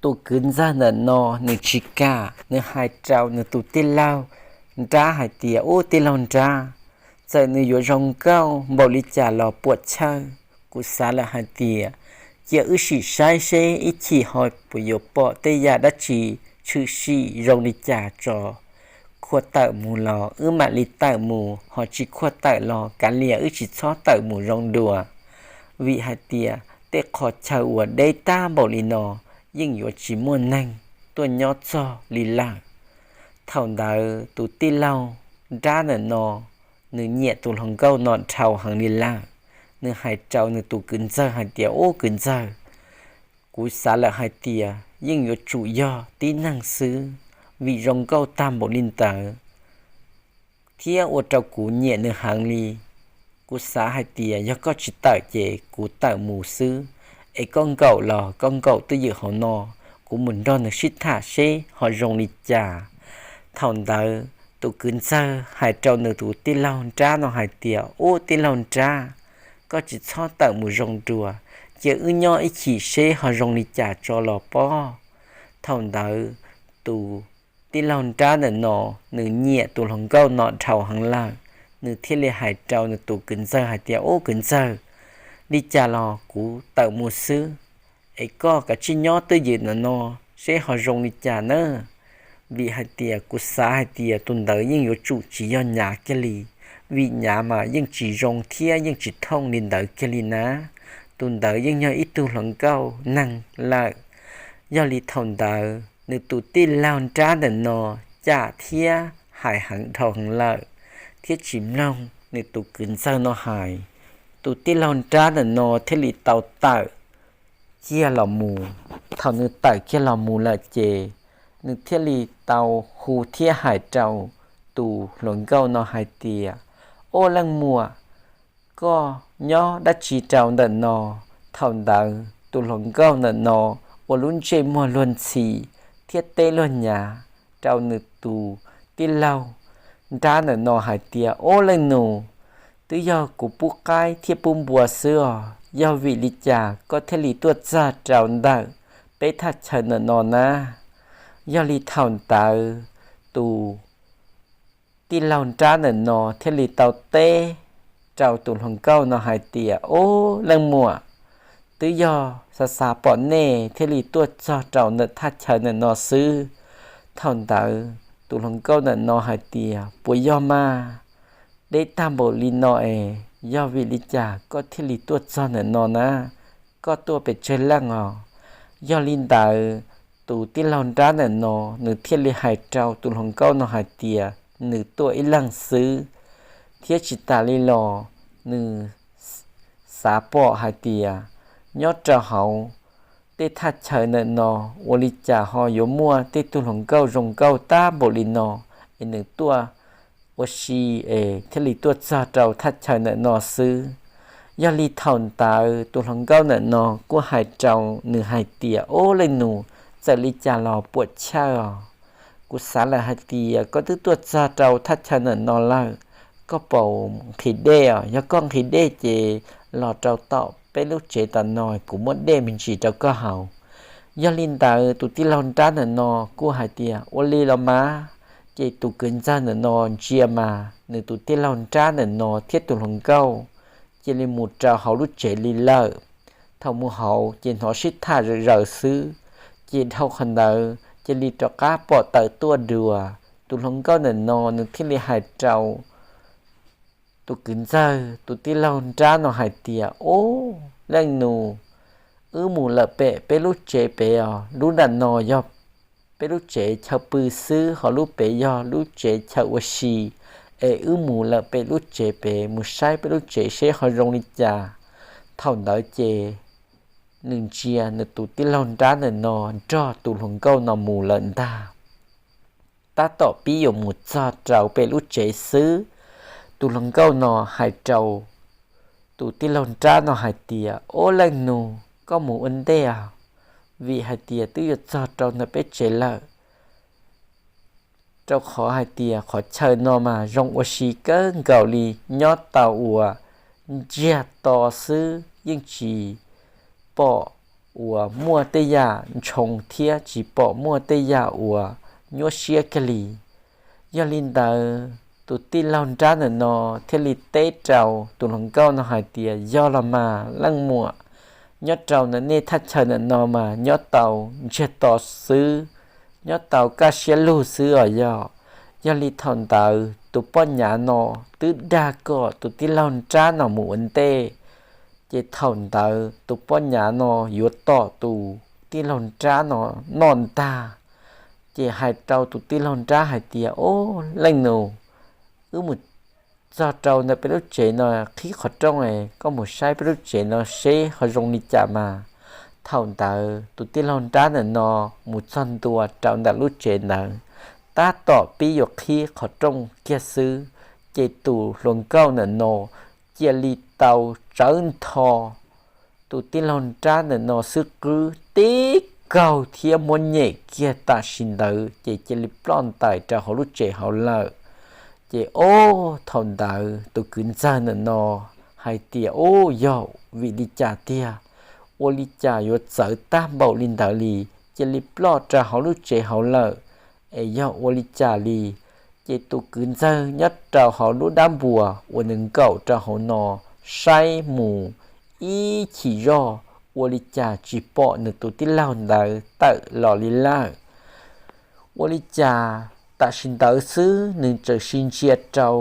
Tus kwv ntxawg ntawm no nws tsis kam, nws hais rau nws tus tij laug nrab hais tias, Ub tij laug nrab, txawm nws yuav zoo nkauj npaum li cas los puam chawj, kuv xav lawm hais tias cia wb sim saib seb ib chim ho puas yuav pom tej yam dab tsi tshwm sim zoo li cas tso. Khuaj tawm mus los wb mam li tawm mus, ho tsis khuaj tawm los kav liam wb tsis txhob tawm mus zoo dua. Vim hais tias tej qhov chaw uas deb tag npaum li no yeej yuav tsis muaj neeg tuaj nyob txog li lawm. Thaum ntawd tus tij laug nrab ntawm no nws nyiam tus hluas nkauj no dhau heev li lawm. Nws hais rau nws tus kwv ntxawg hais tias, Ub kwv ntxawg, kuv xav lawm hais tias yeej yuav tsum yog tib neeg xwb, vim zoo nkauj tag npaum li ntawd thiab ua rau kuv nyiam nws heev li. Kuv xav hais tias yog koj tsis tawm ces kuv tawm mus xwb, es koj nkaum los koj nkaum twj ywm hauv no, kuv mus nrog nws sib tham seb ho zoo li cas. Thaum ntawd tus kwv ntxawg hais rau nws tus tij laug nrab no hais tias, Ub tij laug nrab, koj tsis txhob tawm mus zoo dua, cia wb nyob ib chim seb ho zoo li cas tso los pob. Thaum ntawd tus tij laug nrab ntawm no nws nyiam tus hluas nkauj no dhau heev lawm, nws thiaj li hais rau nws tus kwv ntxawg hais tias, Ub kwv ntxawg, li cas los kuv tawm mus xwb, es koj kav tsij nyob twj ywm ntawm no seb ho zoo li cas na. Vim hais tias kuv xav hais tias tus ntawd yeej yuav tsum tsis yog nyav kiag li, vim nyav mas yeej tsis zoo thiab yeej tsis thooj li ntawd kiag li na. Tus ntawd yeej yog ib tug hluas nkauj neeg lawm. Yog li thaum ntawd nws tus tij laug nrab ntawm no cam thiab hais heev dhau heev lawm, thiab tsis mloog nws tus kwv ntxawg no hais. Tus tij laug nrab ntawm no thiaj li tau tawm kiag los mus. Thaum nws tawm kiag los mus lawm ces nws thiaj li tau hu thiab hais rau tus hluas nkauj no hais tias, Ub leej muam, koj nyob dab tsi rau ntawm no? Thaum ntawd tus hluas nkauj ntawm no ua lub ntsej muag luag ntxhi thiab teb luag nyav rau nws tus tij laug nrab ntawm no hais tias, Ub leej nus, twb yog kuv pub qaib thiab pub npua xwb os, yog vim li cas koj thiaj li tuaj txog rau ntawm peb thaj chaw ntawm no na? Yog li thaum ntawd tus tij laug nrab ntawm no thiaj li tau teb rau tus hluas nkauj no hais tias, Ub leej muam, twb yog xav xav pom nej thiaj li tuaj txog rau ntawm thaj chaw ntawm no xwb. Thaum ntawd tus hluas nkauj ntawm no hais tias, Puas yog mas? Deb tag npaum li no es yog vim li cas koj thiaj li tuaj txog ntawm no na? Koj tuaj pes tsawg leej os? Yog li ntawd tus tij laug nrab ntawm no nws thiaj li hais rau tus hluas nkauj no hais tias nws tuaj ib leeg xwb, thiab tsis tas li los nws xav pom hais tias nyob rau hauv tej thaj chaw ntawm no ua li cas ho yuav muaj tej tug hluas nkauj zoo nkauj tag npaum li no, es nws tuaj ua si es thiaj li tuaj txog rau thaj chaw ntawm no xwb. Yog li thaum ntawd tus hluas nkauj ntawm no kuj hais rau nws hais tias, Ub leej nus, txawm li cas los puam chawj os. Kuv xav lawm hais tias koj twb tuaj txog rau thaj chaw ntawm no lawm, koj puas nqhis dej os? Yog koj nqhis dej ces los rau tom peb lub tsev tom no, kuv muab dej me ntsis rau koj haus. Yog li ntawd tus tij laug nrab ntawm no kuj hais tias, Ua li los mas. Ces tus kwv ntxawg ntawm no ntsia mas nws tus tij laug nrab ntawm no thiab tus hluas nkauj cia li mus rau hauv lub tsev li lawm. Thaum mus hauv ces hnov sib tham zawm zaws xwb, ces dhau qhov ntawd cia li rov qab pom tawm tuaj dua. Tus hluas nkauj ntawm no nws thiaj li hais rau tus kwv ntxawg tus tij laug nrab no hais tias, Ub leej nus, wb mus lawm pem peb lub tsev pem os, lub nram no yog peb lub tsev chaw pw xwb, ho lub pem yog lub tsev chaw ua si, es wb mus lawm pem lub tsev pem mus saib peb lub tsev seb ho zoo li cas. Thaum ntawd ces nws ntsia nws tus tij laug nrab ntawm no nrog tus hluas nkauj no mus lawm ntag. Tab tom pib yuav mus txog rau pem lub tsev xwb, tus hluas nkauj no hais rau tus tij laug nrab no hais tias, Ob leej nus, koj mus ua ntej os, vim hais tias twb yuav txog rau ntawm peb tsev lawm. Rau qhov hais tias qhov chaw no mas zoo ua si kawg nkaus li, nyob tau ua ntsiag to xwb, yeej tsis pom uas muaj tej yam ntshoo thiab tsis pom muaj tej yam uas nyuaj siab kiag li. Yog li ntawd tus tij laug nrab ntawm no thiaj li teb rau tus hluas nkauj no hais tias, Yog los mas leej muam, nyob rau ntawm nej thaj chaw ntawm no mas nyob tau ntsiag to xwb, nyob tau kaj siab lug xwb os yog. Yog li thaum ntawd tus poj nyav no twb dag kom tus tij laug nrab no mus ua ntej, ces thaum ntawd tus poj nyav no yuav tom tus tij laug nrab no noj ntag. Ces hais rau tus tij laug nrab hais tias, Ob leej nus, wb mus txog rau ntawm peb lub tsev no qhib qhov rooj, koj mus saib peb lub tsev no seb ho zoo li cas mas. Thaum ntawd tus tij laug nrab ntawm no mus txog ntua rau ntawm lub tsev ntawd, tab tom pib yuav qhib qhov rooj kiag xwb, ces tus hluas nkauj ntawm no cia li tau tsawv ntho tus tij laug nrab ntawm no xwb qwb tib kaug thiab muab nyem kiag tam sim ntawd ces cia li ploj ntais rau hauv lub tsev hauv lawm. Ces ob thaum ntawd tus kwv ntxawg ntawm no hais tias, Ub, yog vim li cas tiag? Ua li cas yuav txawv tag npaum li ntawd li, cia li ploj rau hauv lub tsev hauv lawm, es yog ua li cas li? Ces tus kwv ntxawg nyob rau hauv lub dab npua uas nws nkaum rau hauv no saib mus ib chim zoj, ua li cas tsis pom nws tus tij laug ntawd tawm los li lawm. Ua li cas tam sim ntawd xwb nws txawm sim ntsia rau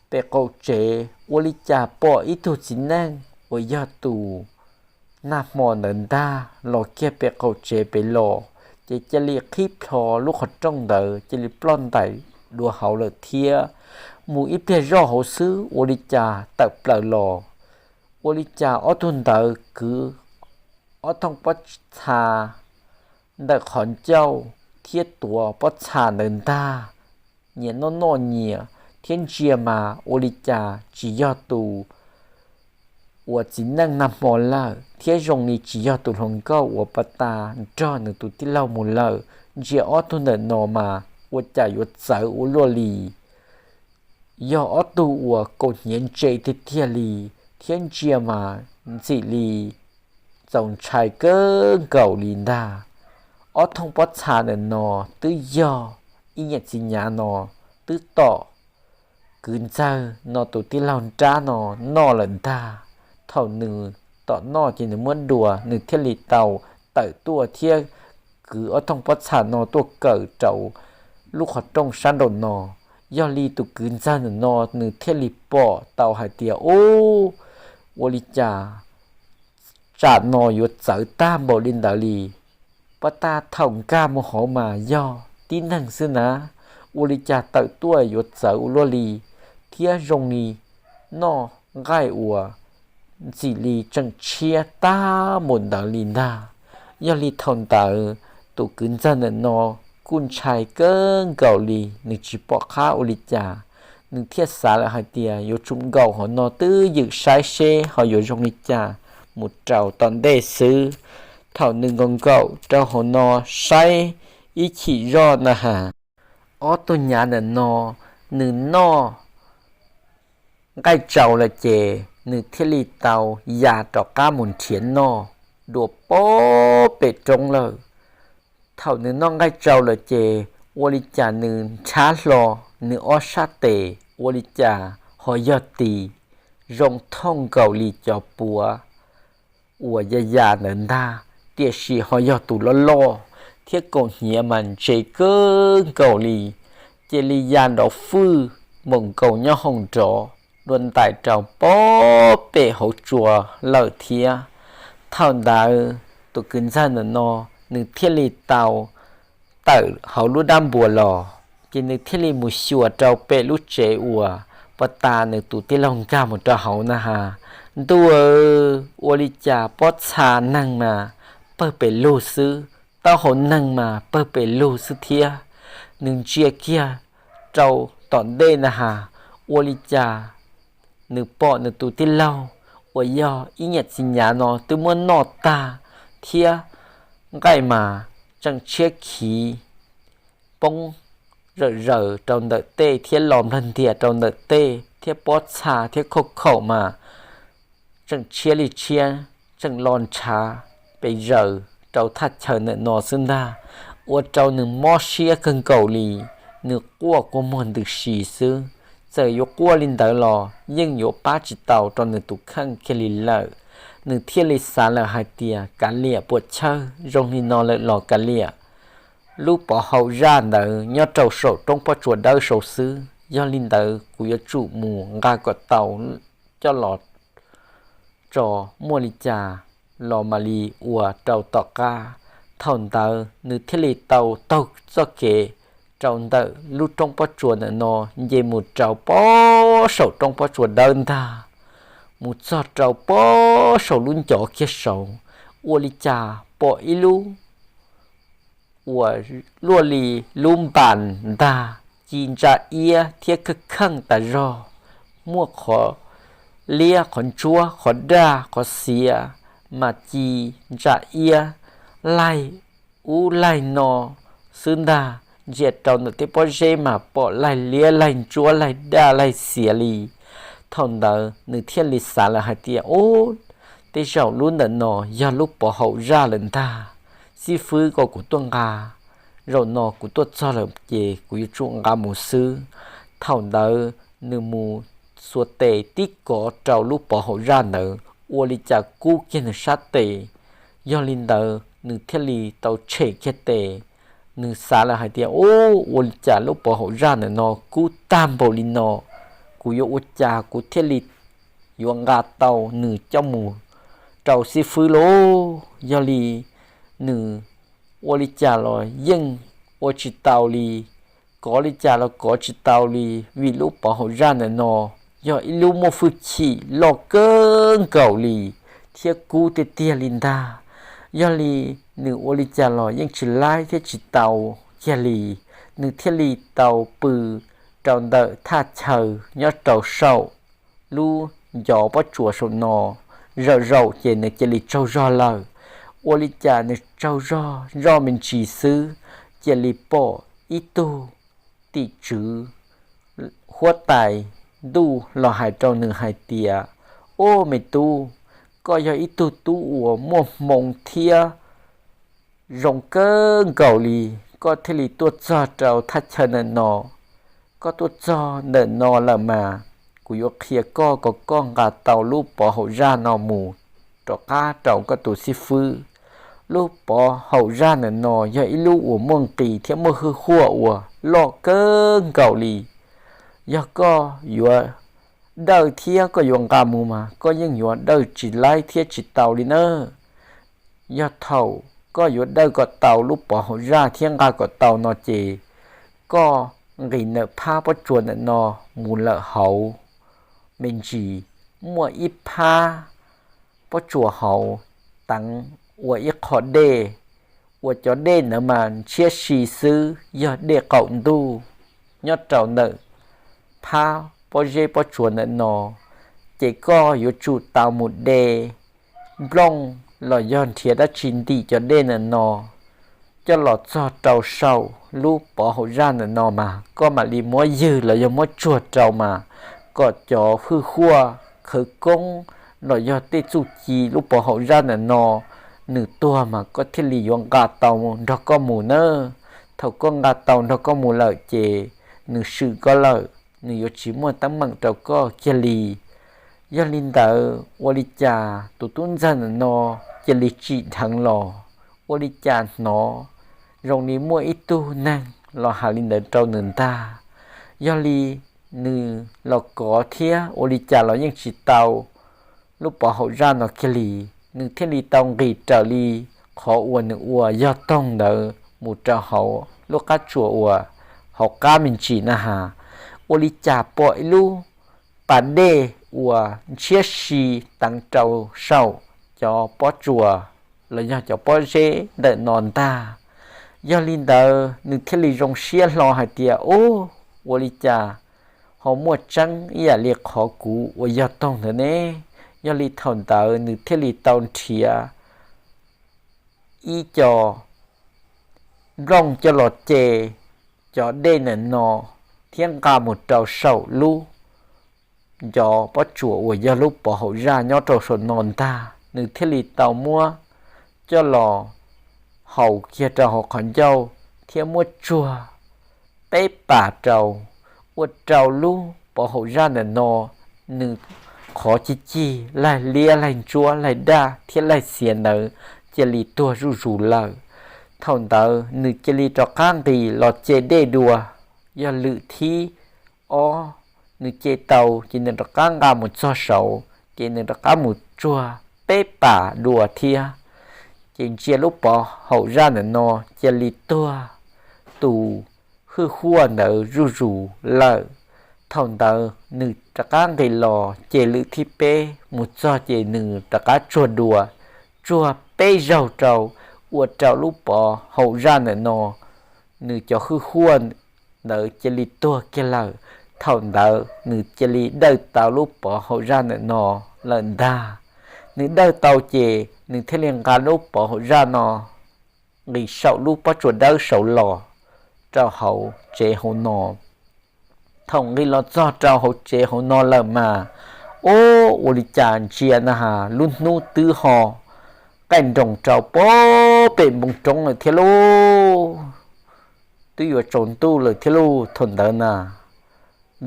pem qaum tsev, ua li cas pom ib tug txiv neej uas yog tus nag hmo ntawd ntag los kiag pem qaum tsev pem los, ces cia li qhib plho lub qhov rooj ntawd cia li ploj ntais dua hauv lawm thiab. Mus ib pliag zoj hauv xwb ua li cas tawm plaws los. Ua li cas ob tug ntawd kwv ob thooj pob txha ntawm qhov ncauj thiab tuav pob txha ntawd ntag, nyias noj noj nyias thiab ntsia mas ua li cas tsis yog tus uas txiv neej nag hmo lawm, thiab zoo li tsis yog tus hluas nkauj uas pas tas nrog nws tus tij laug mus lawm. Ntsia ob tug ntawm no mas ua cas yuav txawv ua luaj li, yog ob tug uas kaum hniav ntse tiag tiag li, thiab ntsia mas ntxim li txaus ntshai kawg nkaus li ntag. Ob thooj pob txha ntawm no twb yog ib niam txiv nyav no twb tom kwv ntxawg no tus tij laug nrab no noj lawm ntag. Thaum nws tom noj ces nws muab dua, nws thiaj li tau tawm tuaj thiab kwv ob thooj pob txha no tuaj kaw rau lub qhov rooj sab nraum no. Yog li tus kwv ntxawg ntawm no nws thiaj li pom tau hais tias, Ub, ua li cas tsam no yuav txawv tag npaum li ntawd li? Pas tas thaum nkag mus hauv mas yog tib neeg xwb na, ua li cas tawm tuaj yuav txawv ua luaj li, thiab zoo li noj nqaij uas ntxim li tseem tshiab tag npaum ntawd li ntag. Yog li thaum ntawd tus kwv ntxawg ntawm no kuj ntshai kawg nkaus li, nws tsis pom qab ua li cas. Nws thiaj xav lawm hais tias yuav tsum nkaum hauv no twb ywm saib seb ho yuav zoo li cas mus rau tom ntej xwb. Thaum nws nkaum nkaum rau hauv no saib ib chim zoj na has, ob tug nyav ntawm no nws noj nqaij tsau lawm ces nws thiaj li tau ya rov qab mus nrhiav noj dua pem roob lawm. Thaum nws noj nqaij tsau lawm ces ua li cas nws ntshab hlo nws ob sab tes, ua li cas ho yog tis zoo thooj nkaus li cov puav uas ya ya ntawd ntag, tiam sis ho yog tus loj loj thiab kaum hniav mas ntse kawg nkaus li. Cia li ya nrov fwj npaum nkaus nyob hauv nrov dua ntais rau pem hauv tsua lawm thiab. Thaum ntawd tus kwv ntxawg ntawm no nws thiaj li tau tawm hauv lub dab npua los, ces nws thiaj li mus xyuas rau pem lub tsev uas puag ta nws tus tij laug nkag mus rau hauv na has. Ntuj, ua li cas pob txha neeg mas pawg pes lug xwb, taub hau neeg mas pawg pes lug xwb thiab. Nws ntsia kiag rau tom ntej na has, ua li cas nws pom nws tus tij laug uas yog ib niam txiv nyav no twb muab noj tag thiab nqaij mas tseem tshiab khiv poob zawm zaws rau ntawm tej thiab los nplawg ntias rau ntawm tej thiab pob txha thiab khauj khaum mas tseem tshiab li tshiab, tseem los ntshav pes zaws rau thaj chaw ntawm no xwb ntag, ua rau nws mob siab kawg nkaus li. Nws quaj kua muag ntws si xwb, txawm yuav quaj li ntawd los yeej yuav pab tsis tau rau nws tus kheej kiag li lawm. Nws thiaj li xav lawm hais tias, kav liam, puas chawj zoo li no lawm los kav liam, lub pov haum zaj ntawd nyob rau saum roob pob tsuas dawb saud xwb, yog li ntawd kuv yuav tsum mus nqa kom tau coj los tso, muaj li cas los mam li ua rau tom qab. Thaum ntawd nws thiaj li tau taug txoj kev rau ntawm lub roob pob tsuas ntawm no nce mus rau pob saum roob pob tsuas dawb ntag, mus txog rau pob saum lub ncov kiag saud, ua li cas pom ib lub uas luaj li lub npas ntag, ci ntsa iab thiab kheej kheej tas zog, muaj qhov liab qhov ntsuab qhov daj qhov xiav, mas ci ntsa iab laig ub laig no xwb ntag. Ntsia rau ntawm tej pob zeb mas pom laig liab laig ntsuab laig daj laig xiav li. Thaum ntawd nws thiaj li xav lawm hais tias, ub, tej zaum lub ntawm no yog lub pov haum zaj lawm ntag. Xib fwb kom kuv tuaj nqa, zaum no kuv tuaj txog lawm ces kuv yuav tsum nqa mus xwb. Thaum ntawd nws mus xuas tes tib kov rau lub pov haum zaj ntawd, ua li cas kub kiag nws sab tes. Yog li ntawd nws thiaj li tau tshem kiag tes. Nws xav lawm hais tias, ub, ua li cas lub pov haum zaj ntawm no kub tag npaum li no, kuv yuav ua cas kuv thiaj li yuav nqa tau nws coj mus rau xib fwb lauj? Yog li nws ua li cas los yeej ua tsis tau li, kov li cas los kov tsis tau li, vim lub pov haum zaj ntawm no yog ib lub muaj hwj chim loj kawg nkaus li thiab kub tiag tiag li ntag. Yog li nws ua li cas los yeej tsis laib thiab tsis tau kiag li. Nws thiaj li tau pw rau ntawm thaj chaw nyob rau saum lub ncov pob tsuas saum no. Zaum zaum ces nws cia li tsaug zog lawm. Ua li cas nws tsaug zog zoj me ntsis xwb, cia li pom ib tug tim tswv huab tais ntuj los hais rau nws hais tias, ub, me tub, koj yog ib tug tub uas muaj hmoo thiab zoo kawg nkaus li, koj thiaj li tuaj txog rau thaj chaw ntawm no. Koj tuaj txog ntawm no lawm mas kuv yuav qhia koj kom koj nqa tau lub pov haum zaj no mus rov qab rau koj tus xib fwb. Lub pov haum zaj ntawm no yog ib lub uas muaj nqis thiab muaj hwj huaj uas loj kawg nkaus li. Yog koj yuav dawj thiab koj yuav nqa mus mas koj yeej yuav dawj tsis laib thiab tsis tau li nawb. Yog thaum koj yuav dawj kom tau lub pov haum zaj thiab nqa kom tau no ces koj nqis ntawm phab pob tsuas ntawm no mus lawm hauv me ntsis, muaj ib phab pob tsuas hauv teev ua ib qho dej, uas cov dej ntawd mas ntshiab si xwb, yog dej qaum ntuj nyob rau ntawm phab pob zeb pob tsuas ntawm no. Ces koj yuav tsum tau mus de nplooj los yog nrhiav dab tsi ntim cov dej ntawm no coj los txog rau saum lub pov haum zaj ntawm no mas koj mam li muab ywg los yog muab tsuag rau mas kom cov hwj huaj khawv koob los yog tej txuj ci lub pov haum zaj ntawm no nws tuag mas koj thiaj li yuav nqa tau nrog koj mus nawb. Thaum koj nqa tau nrog koj mus lawm ces nws swm koj lawm, nws yuav tsis muaj teeb meem rau koj kiag li. Yog li ntawd ua li cas tus tub ntxawg ntawm no cia li tsim dheev los, ua li cas hnov zoo li muaj ib tug neeg los hais li ntawd rau nws ntag. Yog li nws los kov thiab ua li cas los yeej tsis tau lub pov haum zaj no kiag li. Nws thiaj li tau nqis raws li qhov uas nws ua yog toog ntawd mus rau hauv lub qab tsuas uas hauv qab me ntsis na has, ua li cas pom ib lub pas dej uas ntshiab si teev rau saum cov pob tsuas los yog cov pob zeb ntawm no ntag. Yog li ntawd nws thiaj li zoo siab hlo hais tias, Ub, ua li cas ho muaj tseeb ib yam li qhov kuv uas yog toog ntawd ne? Yog li thaum ntawd nws thiaj li tau nrhiav ib co nplooj coj los ce cov dej ntawm no thiab nqa mus rau saum lub, cov pob tsuas uas yog lub pov haum zaj nyob rau saum no ntag. Nws thiaj li tau muab coj los haus kiag rau hauv qhov ncauj thiab muab tsuag peb pas rau, ua rau lub pov haum zaj ntawm no nws qhov cig cig laig liab laig ntsuab laig daj thiab laig xiav ntawd cia li tuag zuj zus lawm. Thaum ntawd nws cia li rov qab nqis los ce dej dua. Yog lwm thib ob nws ce tau ces nws rov qab nqa mus txog saud ces nws rov qab mus tsuag peb pas dua thiab, ces ntsia lub pov haum zaj ntawm no cia li tuag tus hwj huaj ntawd zuj zus lawm. Thaum ntawd nws rov qab nqis los ces lwm thib peb mus txog ces nws rov qab tsuag dua, tsuag peb zaug rau, ua rau lub pov haum zaj ntawm no nws cov hwj huaj ntawd cia li tuag kiag lawm. Thaum ntawd nws cia li dawj tau lub pov haum zaj ntawm no lawm ntag. Nws dawj tau ces nws thiaj li nqa lub pov haum zaj no nqis saum lub pob tsuas dawb saud los rau hauv tsev hauv no. Thaum nqis los txog rau hauv tsev hauv no lawm mas, ub, ua li cas ntsia na has lub hnub twb ho qaij nroos rau pem npoo roob lawm thiab lauj. Twb yuav tsaus ntuj lawm thiab lauj thaum ntawd na.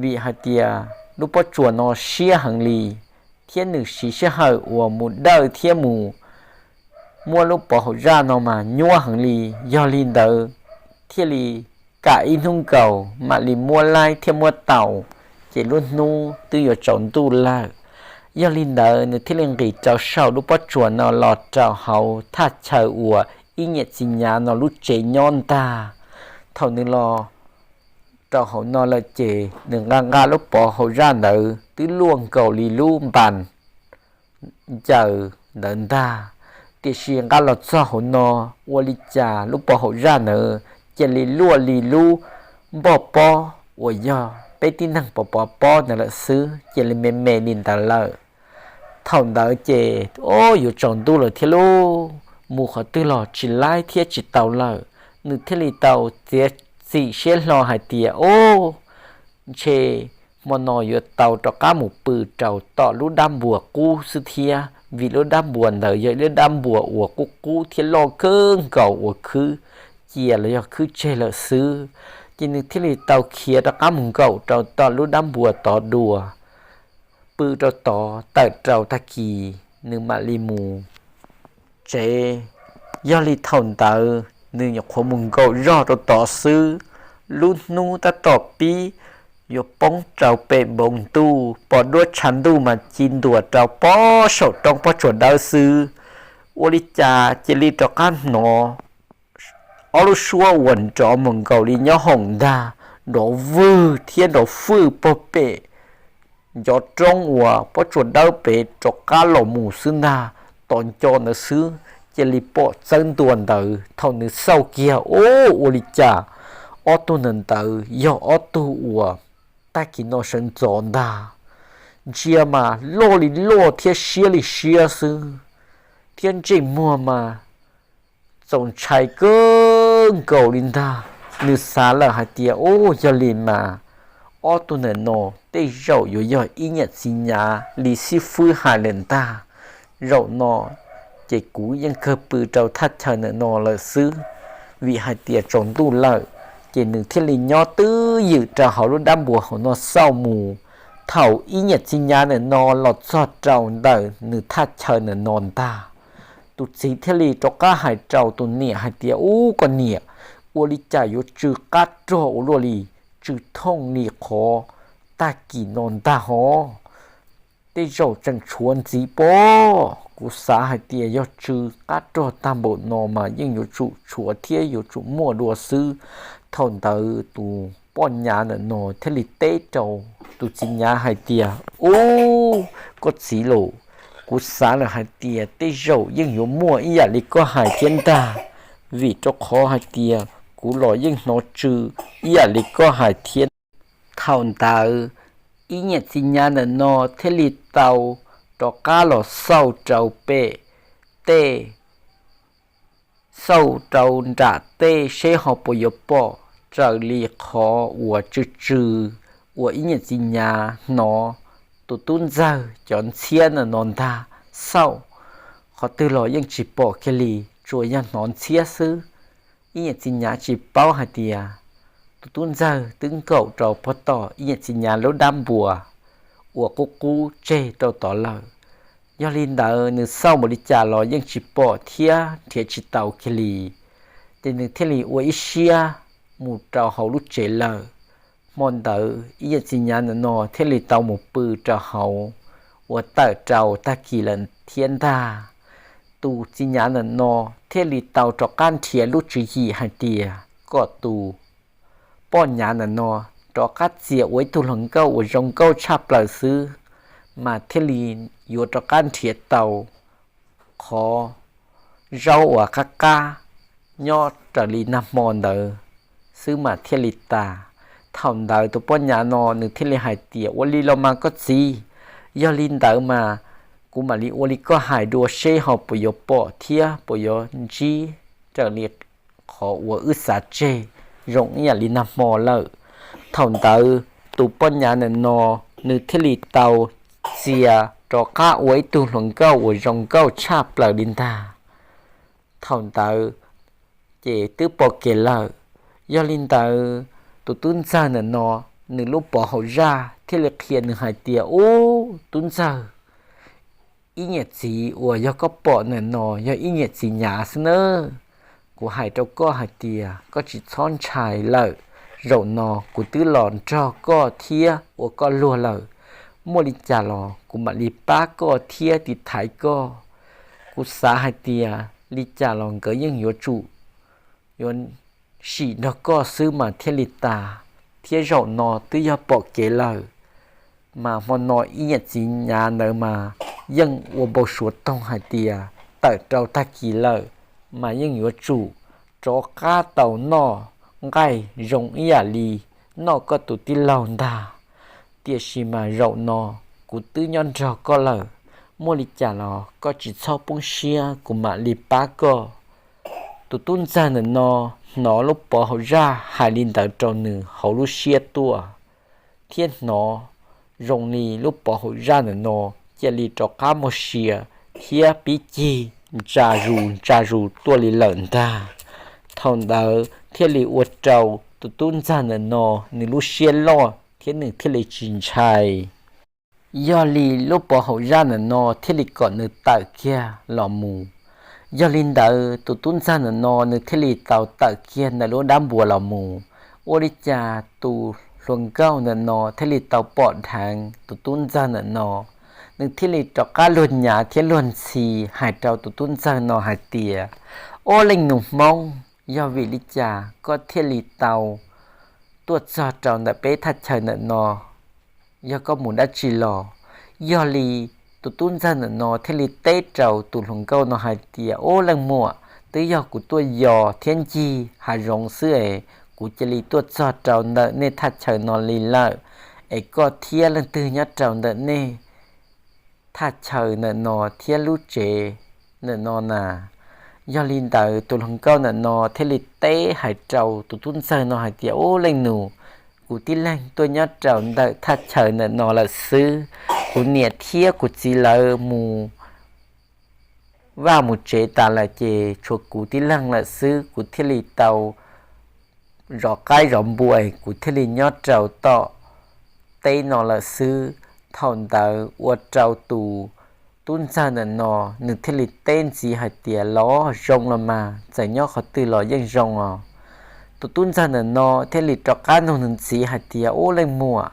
Vim hais tias lub pob tsuas no siab heev li, thiab nws siv sij hawm uas mus dawj thiab mus muab lub pov haum zaj no mas nyuaj heev li. Yog li ntawd thiaj li kam ib hnub nkaus mam li muab laib thiab muab tau, ces lub hnub twb yuav tsaus ntuj lawm. Yog li ntawd nws thiaj li nqis rau saum lub pob tsuas no los rau hauv thaj chaw uas ib niam txiv nyav no lub tsev nyob ntag. Thaum nws los rau hauv no lawm ces nws nqa nqa lub pov haum zaj ntawd twb luaj nkaus li lub npas ncaws ntawd ntag. Tiam sis nqa los txog hauv no, ua li cas lub pov haum zaj ntawd cia li luaj li lub npoj pob uas yog peb tib neeg pov pov pob ntawd lawm xwb, cia li me me li ntawd lawm. Thaum ntawd ces, o, yuav tsaus ntuj lawm thiab lauj, mus qhov twg los tsis laib thiab tsis tau lawm. Nws thiaj li tau txiav txim siab hlo hais tias, o, ntshe hmo no yuav tau rov qab mus pw rau tom lub dab npua qub xwb thiab, vim lub dab npua ntawd yog ib lub dab npua uas qub qub thiab loj kawg nkaus uas khwb cia los yog khwb tseg lawm xwb. Ces nws thiaj li tau khiav rov qab mus nkaum rau tom lub dab npua tod dua, pw rau tod tawm rau tag kis nws mam li mus tsev. Yog li thaum ntawd nws nyuam qhuav mus nkaum zog rau tod xwb, lub hnub tab tom pib yuav poob rau pem npoo ntuj, pos duab tshav ntuj mas ci ntuas rau pob saum roob pob tsuas dawb xwb. Ua li cas cia li rov qab hnov ob lub suab uas nrov mus nkaus li nyob hoom ntag, nrov vwg thiab nrov fwj pog pem ncov roob uas pob tsuas dawb pem rov qab los mus xwb ntag. Tos nco ntawd xwb cia li pom txawb ntua ntawd. Thaum nws xauj kiag, o, ua li cas ob tug ntawd ntawd yog ob tug uas tag kis no sawv ntxov ntag. Ntsia mas loj li loj thiab siab li siab xwb, thiab ntsej muag mas txaus ntshai kawg nkaus li ntag. Nws xav lawm hais tias, u, yog li mas ob tug ntawm no tej zaum yuav yog ib niam txiv nyav li xib fwb hais lawm ntag. Zaum no ces kuv yeej kawg pw rau thaj chaw ntawm no lawm xwb, vim hais tias tsaus ntuj lawm. Ces nws thiaj li nyob twj ywm rau hauv lub dab npua hauv no xauj mus. Thaum ib niam txiv nyav ntawm no los txog rau ntawm nws thaj chaw ntawm no ntag, tus txiv thiaj li rov qab hais rau tus niam hais tias, u, koj niam, ua li cas yuav tsw qab rog ua luaj li, tsw thooj li qhov tag kis no ntag hov? Tej zaum tseem tshuav ntxiv pob. Kuv xav hais tias yog tsw qab rog tag npaum no mas yeej yuav tsum tshuav thiab yuav tsum muaj dua xwb. Thaum ntawd tus poj nyav ntawm no thiaj li teb rau tus txiv nyav hais tias, Ub, koj txiv los, kuv xav lawm hais tias tej zaum yeej yuav muaj ib yam li koj hais thiab ntag, vim rau qhov hais tias kuv los yeej hnov tsw ib yam li koj hais thiab. Thaum ntawd ib niam txiv nyav ntawm no thiaj li tau rov qab los xauj rau pem tej, xauj rau nram tej seb ho puas yuav pom raws li qhov uas tsw tsw uas ib niam txiv nyav hnov tus tub ntxawg cov ntxhiab ntawm no ntag. Xauj qhov twg los yeej tsis pom kiag li, tsuas yog hnov ntxhiab xwb. Ib niam txiv nyav tsis paub hais tias tus tub ntxawg twb nkaum rau pog tom ib niam txiv nyav lub dab npua uas qub qub tseg rau tod lawm. Yog li ntawd nws xauj npaum li cas los yeej tsis pom thiab nrhiav tsis tau kiag li, ces nws thiaj li ua ib siab mus rau hauv lub tsev lawm. Hmo ntawd ib niam txiv nyav ntawm no thiaj li tau mus pw rau hauv uas tawm rau tag kis lawm thiab ntag. Tus txiv nyav ntawm no thiaj li tau rov qab nrhiav lub tswv yim hais tias kom tus poj nyav ntawm no rov qab txia ua ib tug hluas nkauj uas zoo nkauj tshaj plaws xwb, mas thiaj li yuav rov qab nrhiav tau qhov zaub uas qab qab nyob raws li nag hmo ntawd xwb mas thiaj li tas. Thaum ntawd tus poj nyav no nws thiaj li hais tias, Ua li los mas koj txiv, yog li ntawd mas kuv mam li ua li koj hais dua seb ho puas yuav pom thiab puas yuav ntsib raws li qhov uas wb xav tseg zoo ib yam li nag hmo lawm. Thaum ntawd tus poj nyav ntawm no nws thiaj li tau txia rov qab ua ib tug hluas nkauj uas zoo nkauj tshaj plaws li ntag. Thaum ntawd ces twb pom kev lawm. Yog li ntawd tus tub ntxawg ntawm no nws lub pov haum zaj thiaj li qhia nws hais tias, Ub, tub ntxawg, ib niam txiv uas yog koj pom ntawm no yog ib niam txiv nyav xwb nawb. Kuv hais rau koj hais tias koj tsis txhob ntshai lawm, zaum no kuv twb los nrog koj thiab ua koj luag lawm. Muaj li cas los kuv mam li pab koj thiab tiv thaiv koj. Kuv xav hais tias li cas los nkawd yeej yuav tsum yuav sim nrog koj xwb mas thiaj li tas, thiab zaum no twb yog pom kev lawm. Mas hmo no ib niam txiv nyav ntawd mas yeej ua npau suav toog hais tias tawm rau tag kis lawm mas yeej yuav tsum rov qab tau noj nqaij zoo ib yam li noj koj tus tij laug ntag. Tiam sis mas zaum no kuv twb nyob nrog koj lawm, muaj li cas los koj tsis txhob poob siab, kuv mam li pab koj. Tus tub ntxawg ntawm no hnov lub pov haum zaj hais li ntawd rau nws hauv lub siab tuaj, thiab hnov zoo li lub pov haum zaj ntawm no cia li rov qab muaj sia thiab pib cig ntsa zus ntsa zus tuaj li lawm ntag. Thaum ntawd thiaj li ua rau tus tub ntxawg ntawm no nws lub siab loj thiab nws thiaj li tsis ntshai. Yog li lub pov haum zaj ntawm no thiaj li kom nws tawm kiag los mus. Yog li ntawd tus tub ntxawg ntawm no nws thiaj li tau tawm kiag ntawm lub dab npua los mus. Ua li cas tus hluas nkauj ntawm no thiaj li tau pom dheev tus tub ntxawg ntawm no, nws thiaj li rov qab luag nyav thiab luag ntxhi hais rau tus tub ntxawg no hais tias, Ob leej nus Hmoob, yog vim li cas koj thiaj li tau tuaj txog rau ntawm peb thaj chaw ntawm no? Yog koj mus dab tsi los? Yog li tus tub ntxawg ntawm no thiaj li teb rau tus hluas nkauj no hais tias, Ub leej muam, twb yog kuv tuaj yos thiab ncig hav zoov xwb es kuv cia li tuaj txog rau ntawm nej thaj chaw no li lawm, es koj thiab leej twg nyob rau ntawm nej thaj chaw ntawm no thiab lub tsev ntawm no na? Yog li ntawd tus hluas nkauj ntawm no thiaj li teb hais rau tus tub ntxawg no hais tias, Ub leej nus, kuv tib leeg tuaj nyob rau ntawm thaj chaw ntawm no lawm xwb. Kuv niam thiab kuv txiv lawv mus vaj mus tsev tas lawm ces tshuav kuv tib leeg lawm xwb, kuv thiaj li tau zov qaib zov npua, kuv thiaj li nyob rau tom teb no lawm xwb. Thaum ntawd ua rau tus tub ntxawg ntawm no nws thiaj li teb ntxiv hais tias, Los zoo los mas, txawm nyob qhov twg los yeej zoo os. Tus tub ntxawg ntawm no thiaj li rov qab nug nws txiv hais tias, Ub leej muam,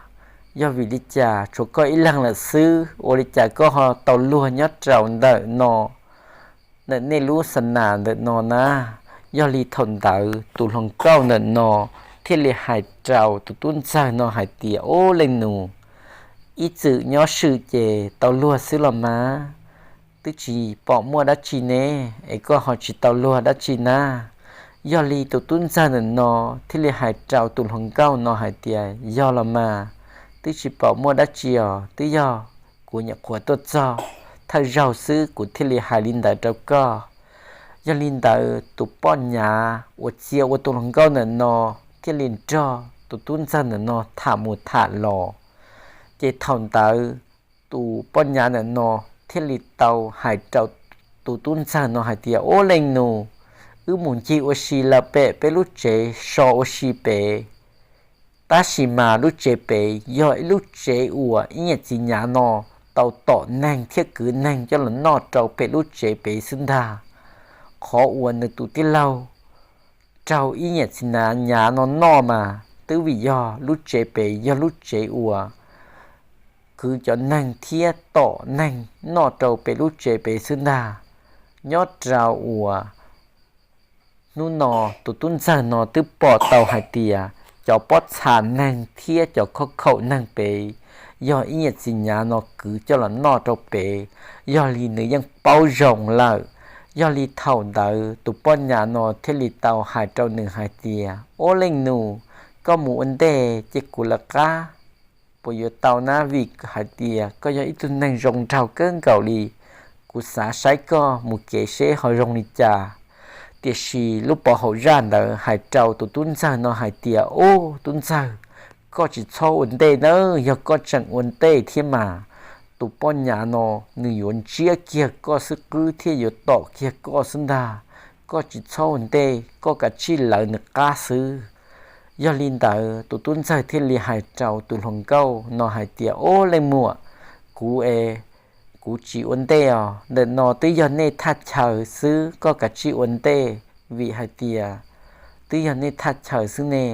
Yog vim li cas tshuav koj ib leeg lawm xwb, ua li cas koj ho tau luag nyob rau ntawm no, ntawm nej lub xa nas ntawm no na? Yog li thaum ntawd tus hluas nkauj ntawm no thiaj li hais rau tus tub ntxawg no hais tias, Ub, leej nus, ib txwm nyob swm ces tau luag xwb los mas, twb tsis pom muaj dab tsi ne, es koj ho tsis tau luag dab tsi na? Yog li tus tub ntxawg ntawm no thiaj li hais rau tus hluas nkauj no hais tias, Yog los mas, twb tsis pom muaj dab tsi os, twb yog kuv nyuam qhuav tuaj txog thawj zaug xwb kuv thiaj li hais li ntawd rau koj. Yog li ntawd tus poj nyav uas txia ua tus hluas nkauj ntawm no thiaj li nrog tus tub ntxawg ntawm no tham mus tham los. Ces thaum ntawd tus poj nyav ntawm no thiaj li tau hais rau tus tub ntxawg no hais tias, Ub, leej nus, wb mus ncig ua si lawm pem peb lub tsev so ua si pem, tab sis mas lub tsev pem yog ib lub tsev uas ib niam txiv nyav no tau tom neeg thiab kwv neeg coj los noj rau pem lub tsev pem xwb ntag. Qhov uas nws tus tij laug raug ib niam txiv nyav no noj mas twb vim yog lub tsev pem yog lub tsev uas kwv cov neeg thiab tom neeg noj rau pem lub tsev pem xwb ntag. Nyob rau uas hnub no tus tub ntxawg no twb pom tau hais tias cov pob txha neeg thiab cov khob khaum neeg pem yog ib niam txiv nyav no kwv coj los noj rau pem, yog li nws yeej paub zoo lawm. Yog li thaum ntawd tus poj nyav no thiaj li tau hais rau nws hais tias, Ub, leej nus, koj mus ua ntej ces kuv lawv qab puas yuav tau na? Vim hais tias koj yog ib tug neeg zoo nraug kawg nkaus li, kuv xav saib koj mus kev seb ho zoo li cas. Tiam sis lub pov haum zaj ntawd hais rau tus tub ntxawg no hais tias, Ub, tub ntxawg, koj tsis txhob ua ntej nawb, yog koj tseem ua ntej thiab mas tus poj nyav no nws yuav ntsiab kiag koj xwb qwb thiab yuav tom kiag koj xwb ntag. Koj tsis txhob ua ntej, koj kav tsij lawv nws qab xwb. Yog li ntawd tus tub ntxawg thiaj li hais rau tus hluas nkauj no hais tias, Ub, leej muam, kuv es kuv tsis ua ntej os, ntawm no twb yog nej thaj chaw xwb, koj kav tsij ua ntej, vim hais tias twb yog nej thaj chaw xwb ne.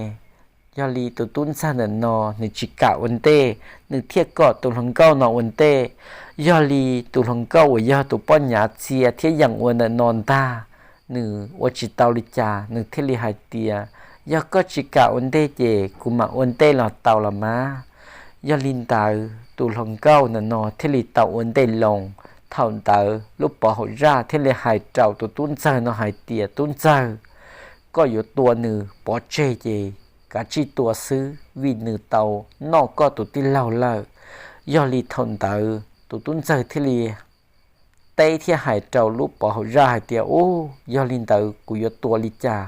Yog li tus tub ntxawg ntawm no nws tsis kam ua ntej, nws thiaj kom tus hluas nkauj no ua ntej. Yog li tus hluas nkauj uas yog tus poj nyav txia thiab yeem ua ntawm no ntag, nws ua tsis tau li cas, nws thiaj li hais tias, Yog koj tsis kam ua ntej ces kuv mam ua ntej los tau los mas. Yog li ntawd tus hluas nkauj ntawm no thiaj li tau ua ntej loo. Thaum ntawd lub pov haum zaj thiaj li hais rau tus tub ntxawg no hais tias, Tub ntxawg, koj yuav tua nws pov tseg ces kav tsij tua xwb, vim nws tau noj koj tus tij laug lawm. Yog li thaum ntawd tus tub ntxawg thiaj li teb thiab hais rau lub pov haum zaj hais tias, Ub, yog li ntawd kuv yuav tua li cas?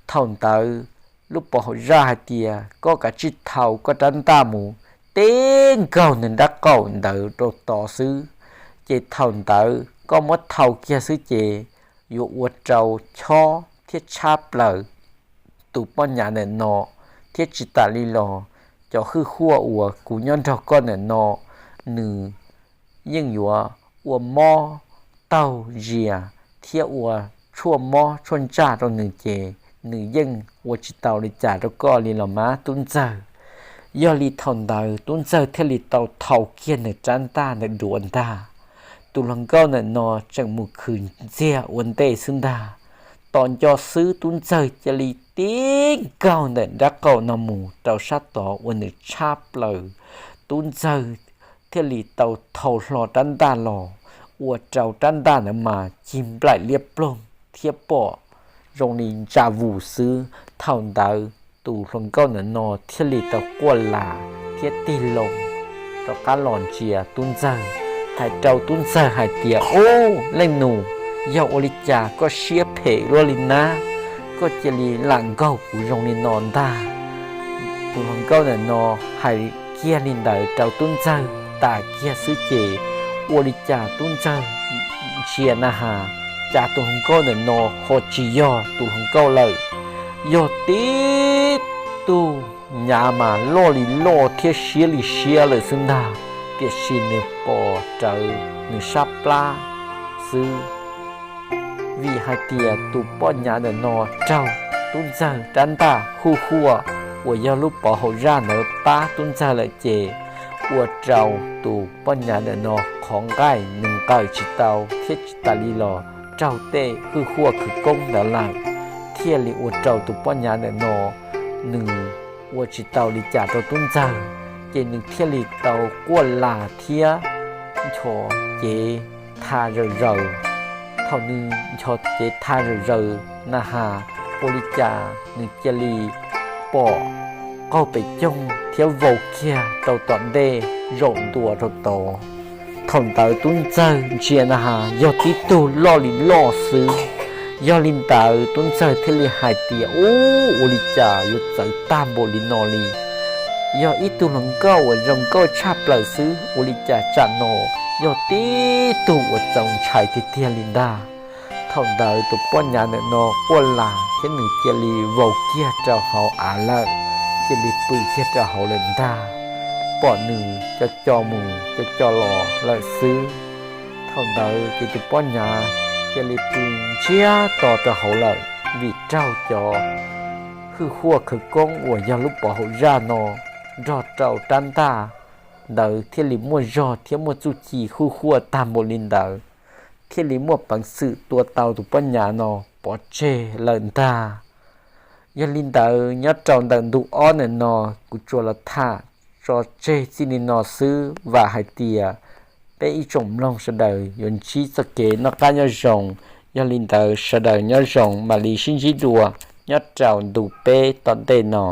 Thaum ntawd lub pov haum zaj hais tias, Koj kav tsij thau koj rab ntaj mus teb nkaug nws nrab qaum ntawd rau tod xwb, ces thaum ntawd koj muab thau kiag xwb ces yuav ua rau chob thiab tshab plaws tus poj nyav ntawm no, thiab tsis tas li los cov hwj huaj uas kuv nyob nrog koj ntawm no, nws yeej yuav ua mob taug zias thiab ua tshuaj mob tshuaj ntsaj rau nws ces nws yeej ua tsis tau li cas rau koj li los mas tub ntxawg. Yog li thaum ntawd tub ntxawg thiaj li tau thau kiag nws rab ntaj ntawm duav ntag. Tus hluas nkauj ntawm no tseem mus khwv ntxiag ua ntej xwb ntag. Tos nco xwb tub ntxawg cia li tib nkaug ntawm nrab qaum no mus rau sab tod ua nws tshab plaws. Tub ntxawg thiaj li tau thau hlo rab ntaj los, ua rau rab ntaj ntawd mas cig nplaim liab ploog thiab pom zoo li ntsa vus xwb. Thaum ntawd tus hluas nkauj ntawm no thiaj li tau quaj las thiab tig loo rov qab los ntsia tub ntxawg, hais rau tub ntxawg hais tias, Ub, leej nus, yog ua li cas koj siab phem luaj li nab? Koj cia li lam nkaug kuv zoo li no ntag. Tus hluas nkauj ntawm no hais kiag li ntawd rau tub ntxawg tas kiag xwb ces ua li cas tub ntxawg ntsia na has, cas tus hluas nkauj ntawm no ho tsis yog tus hluas nkauj lawm, yog tib tug nyav mas loj li loj thiab siab li siab lawm xwb ntag. Tiam sis nws pom rawv nws sab plab xwb, vim hais tias tus poj nyav ntawm no raug tub ntxawg rab ntaj huj huaj uas yog lub pov haum zaj ntawd pab tub ntxawg lawm ces ua rau tus poj nyav ntawm no qhov nqaij nws nqawm tsis tau thiab tsis tas li los raug tej hwj huaj khawv koob ntawd lawm, thiaj li ua rau tus poj nyav ntawm no nws ua tsis tau li cas rau tub ntxawg, ces nws thiaj li tau quaj las thiab ncho cev tha zawm zaws. Thaum nws ncho cev tha zawm zaws na has, ua li cas nws cia li pom qaug pem coog thiab vau kiag rau tom ntej zaum ntua rau tod. Thaum ntawd tub ntxawg ntsia na has yog tib tug loj li loj xwb. Yog li ntawd tub ntxawg thiaj li hais tias, Ub, ua li cas yuav txawv tag npaum li no li? Yog ib tug hluas nkauj uas zoo nkauj tshaj plaws xwb, ua li cas tsam no yog tib tug uas txaus ntshai tiag tiag li ntag. Thaum ntawd tus poj nyav ntawm no quaj las thiab nws cia li vau kiag rau hauv av lawm, cia li pw kiag rau hauv lawm ntag. Pom nws co co mus co co los lawm xwb. Thaum ntawd ces tus poj nyav cia li pw ntsiag to rau hauv lawm, vim raug cov hwj huaj khawv koob uas yog lub pov haum zaj no nrog rau rab ntaj ntawd thiaj li muaj zog thiab muaj txuj ci hwj huaj tag npaum li ntawd, thiaj li muaj peev xwm tua tau tus poj nyav no pov tseg lawm ntag. Yog li ntawd nyob rau ntawm ntu ob ntawm no kuv tsuas los tham tso tseg txij li no xwb, vam hais tias peb ib tsoom mloog sawv daws yuav ntsib txoj kev noj qab nyob zoo. Yog li ntawd sawv daws nyob zoo, mam li sib ntsib dua nyob rau ntu peb tom ntej no.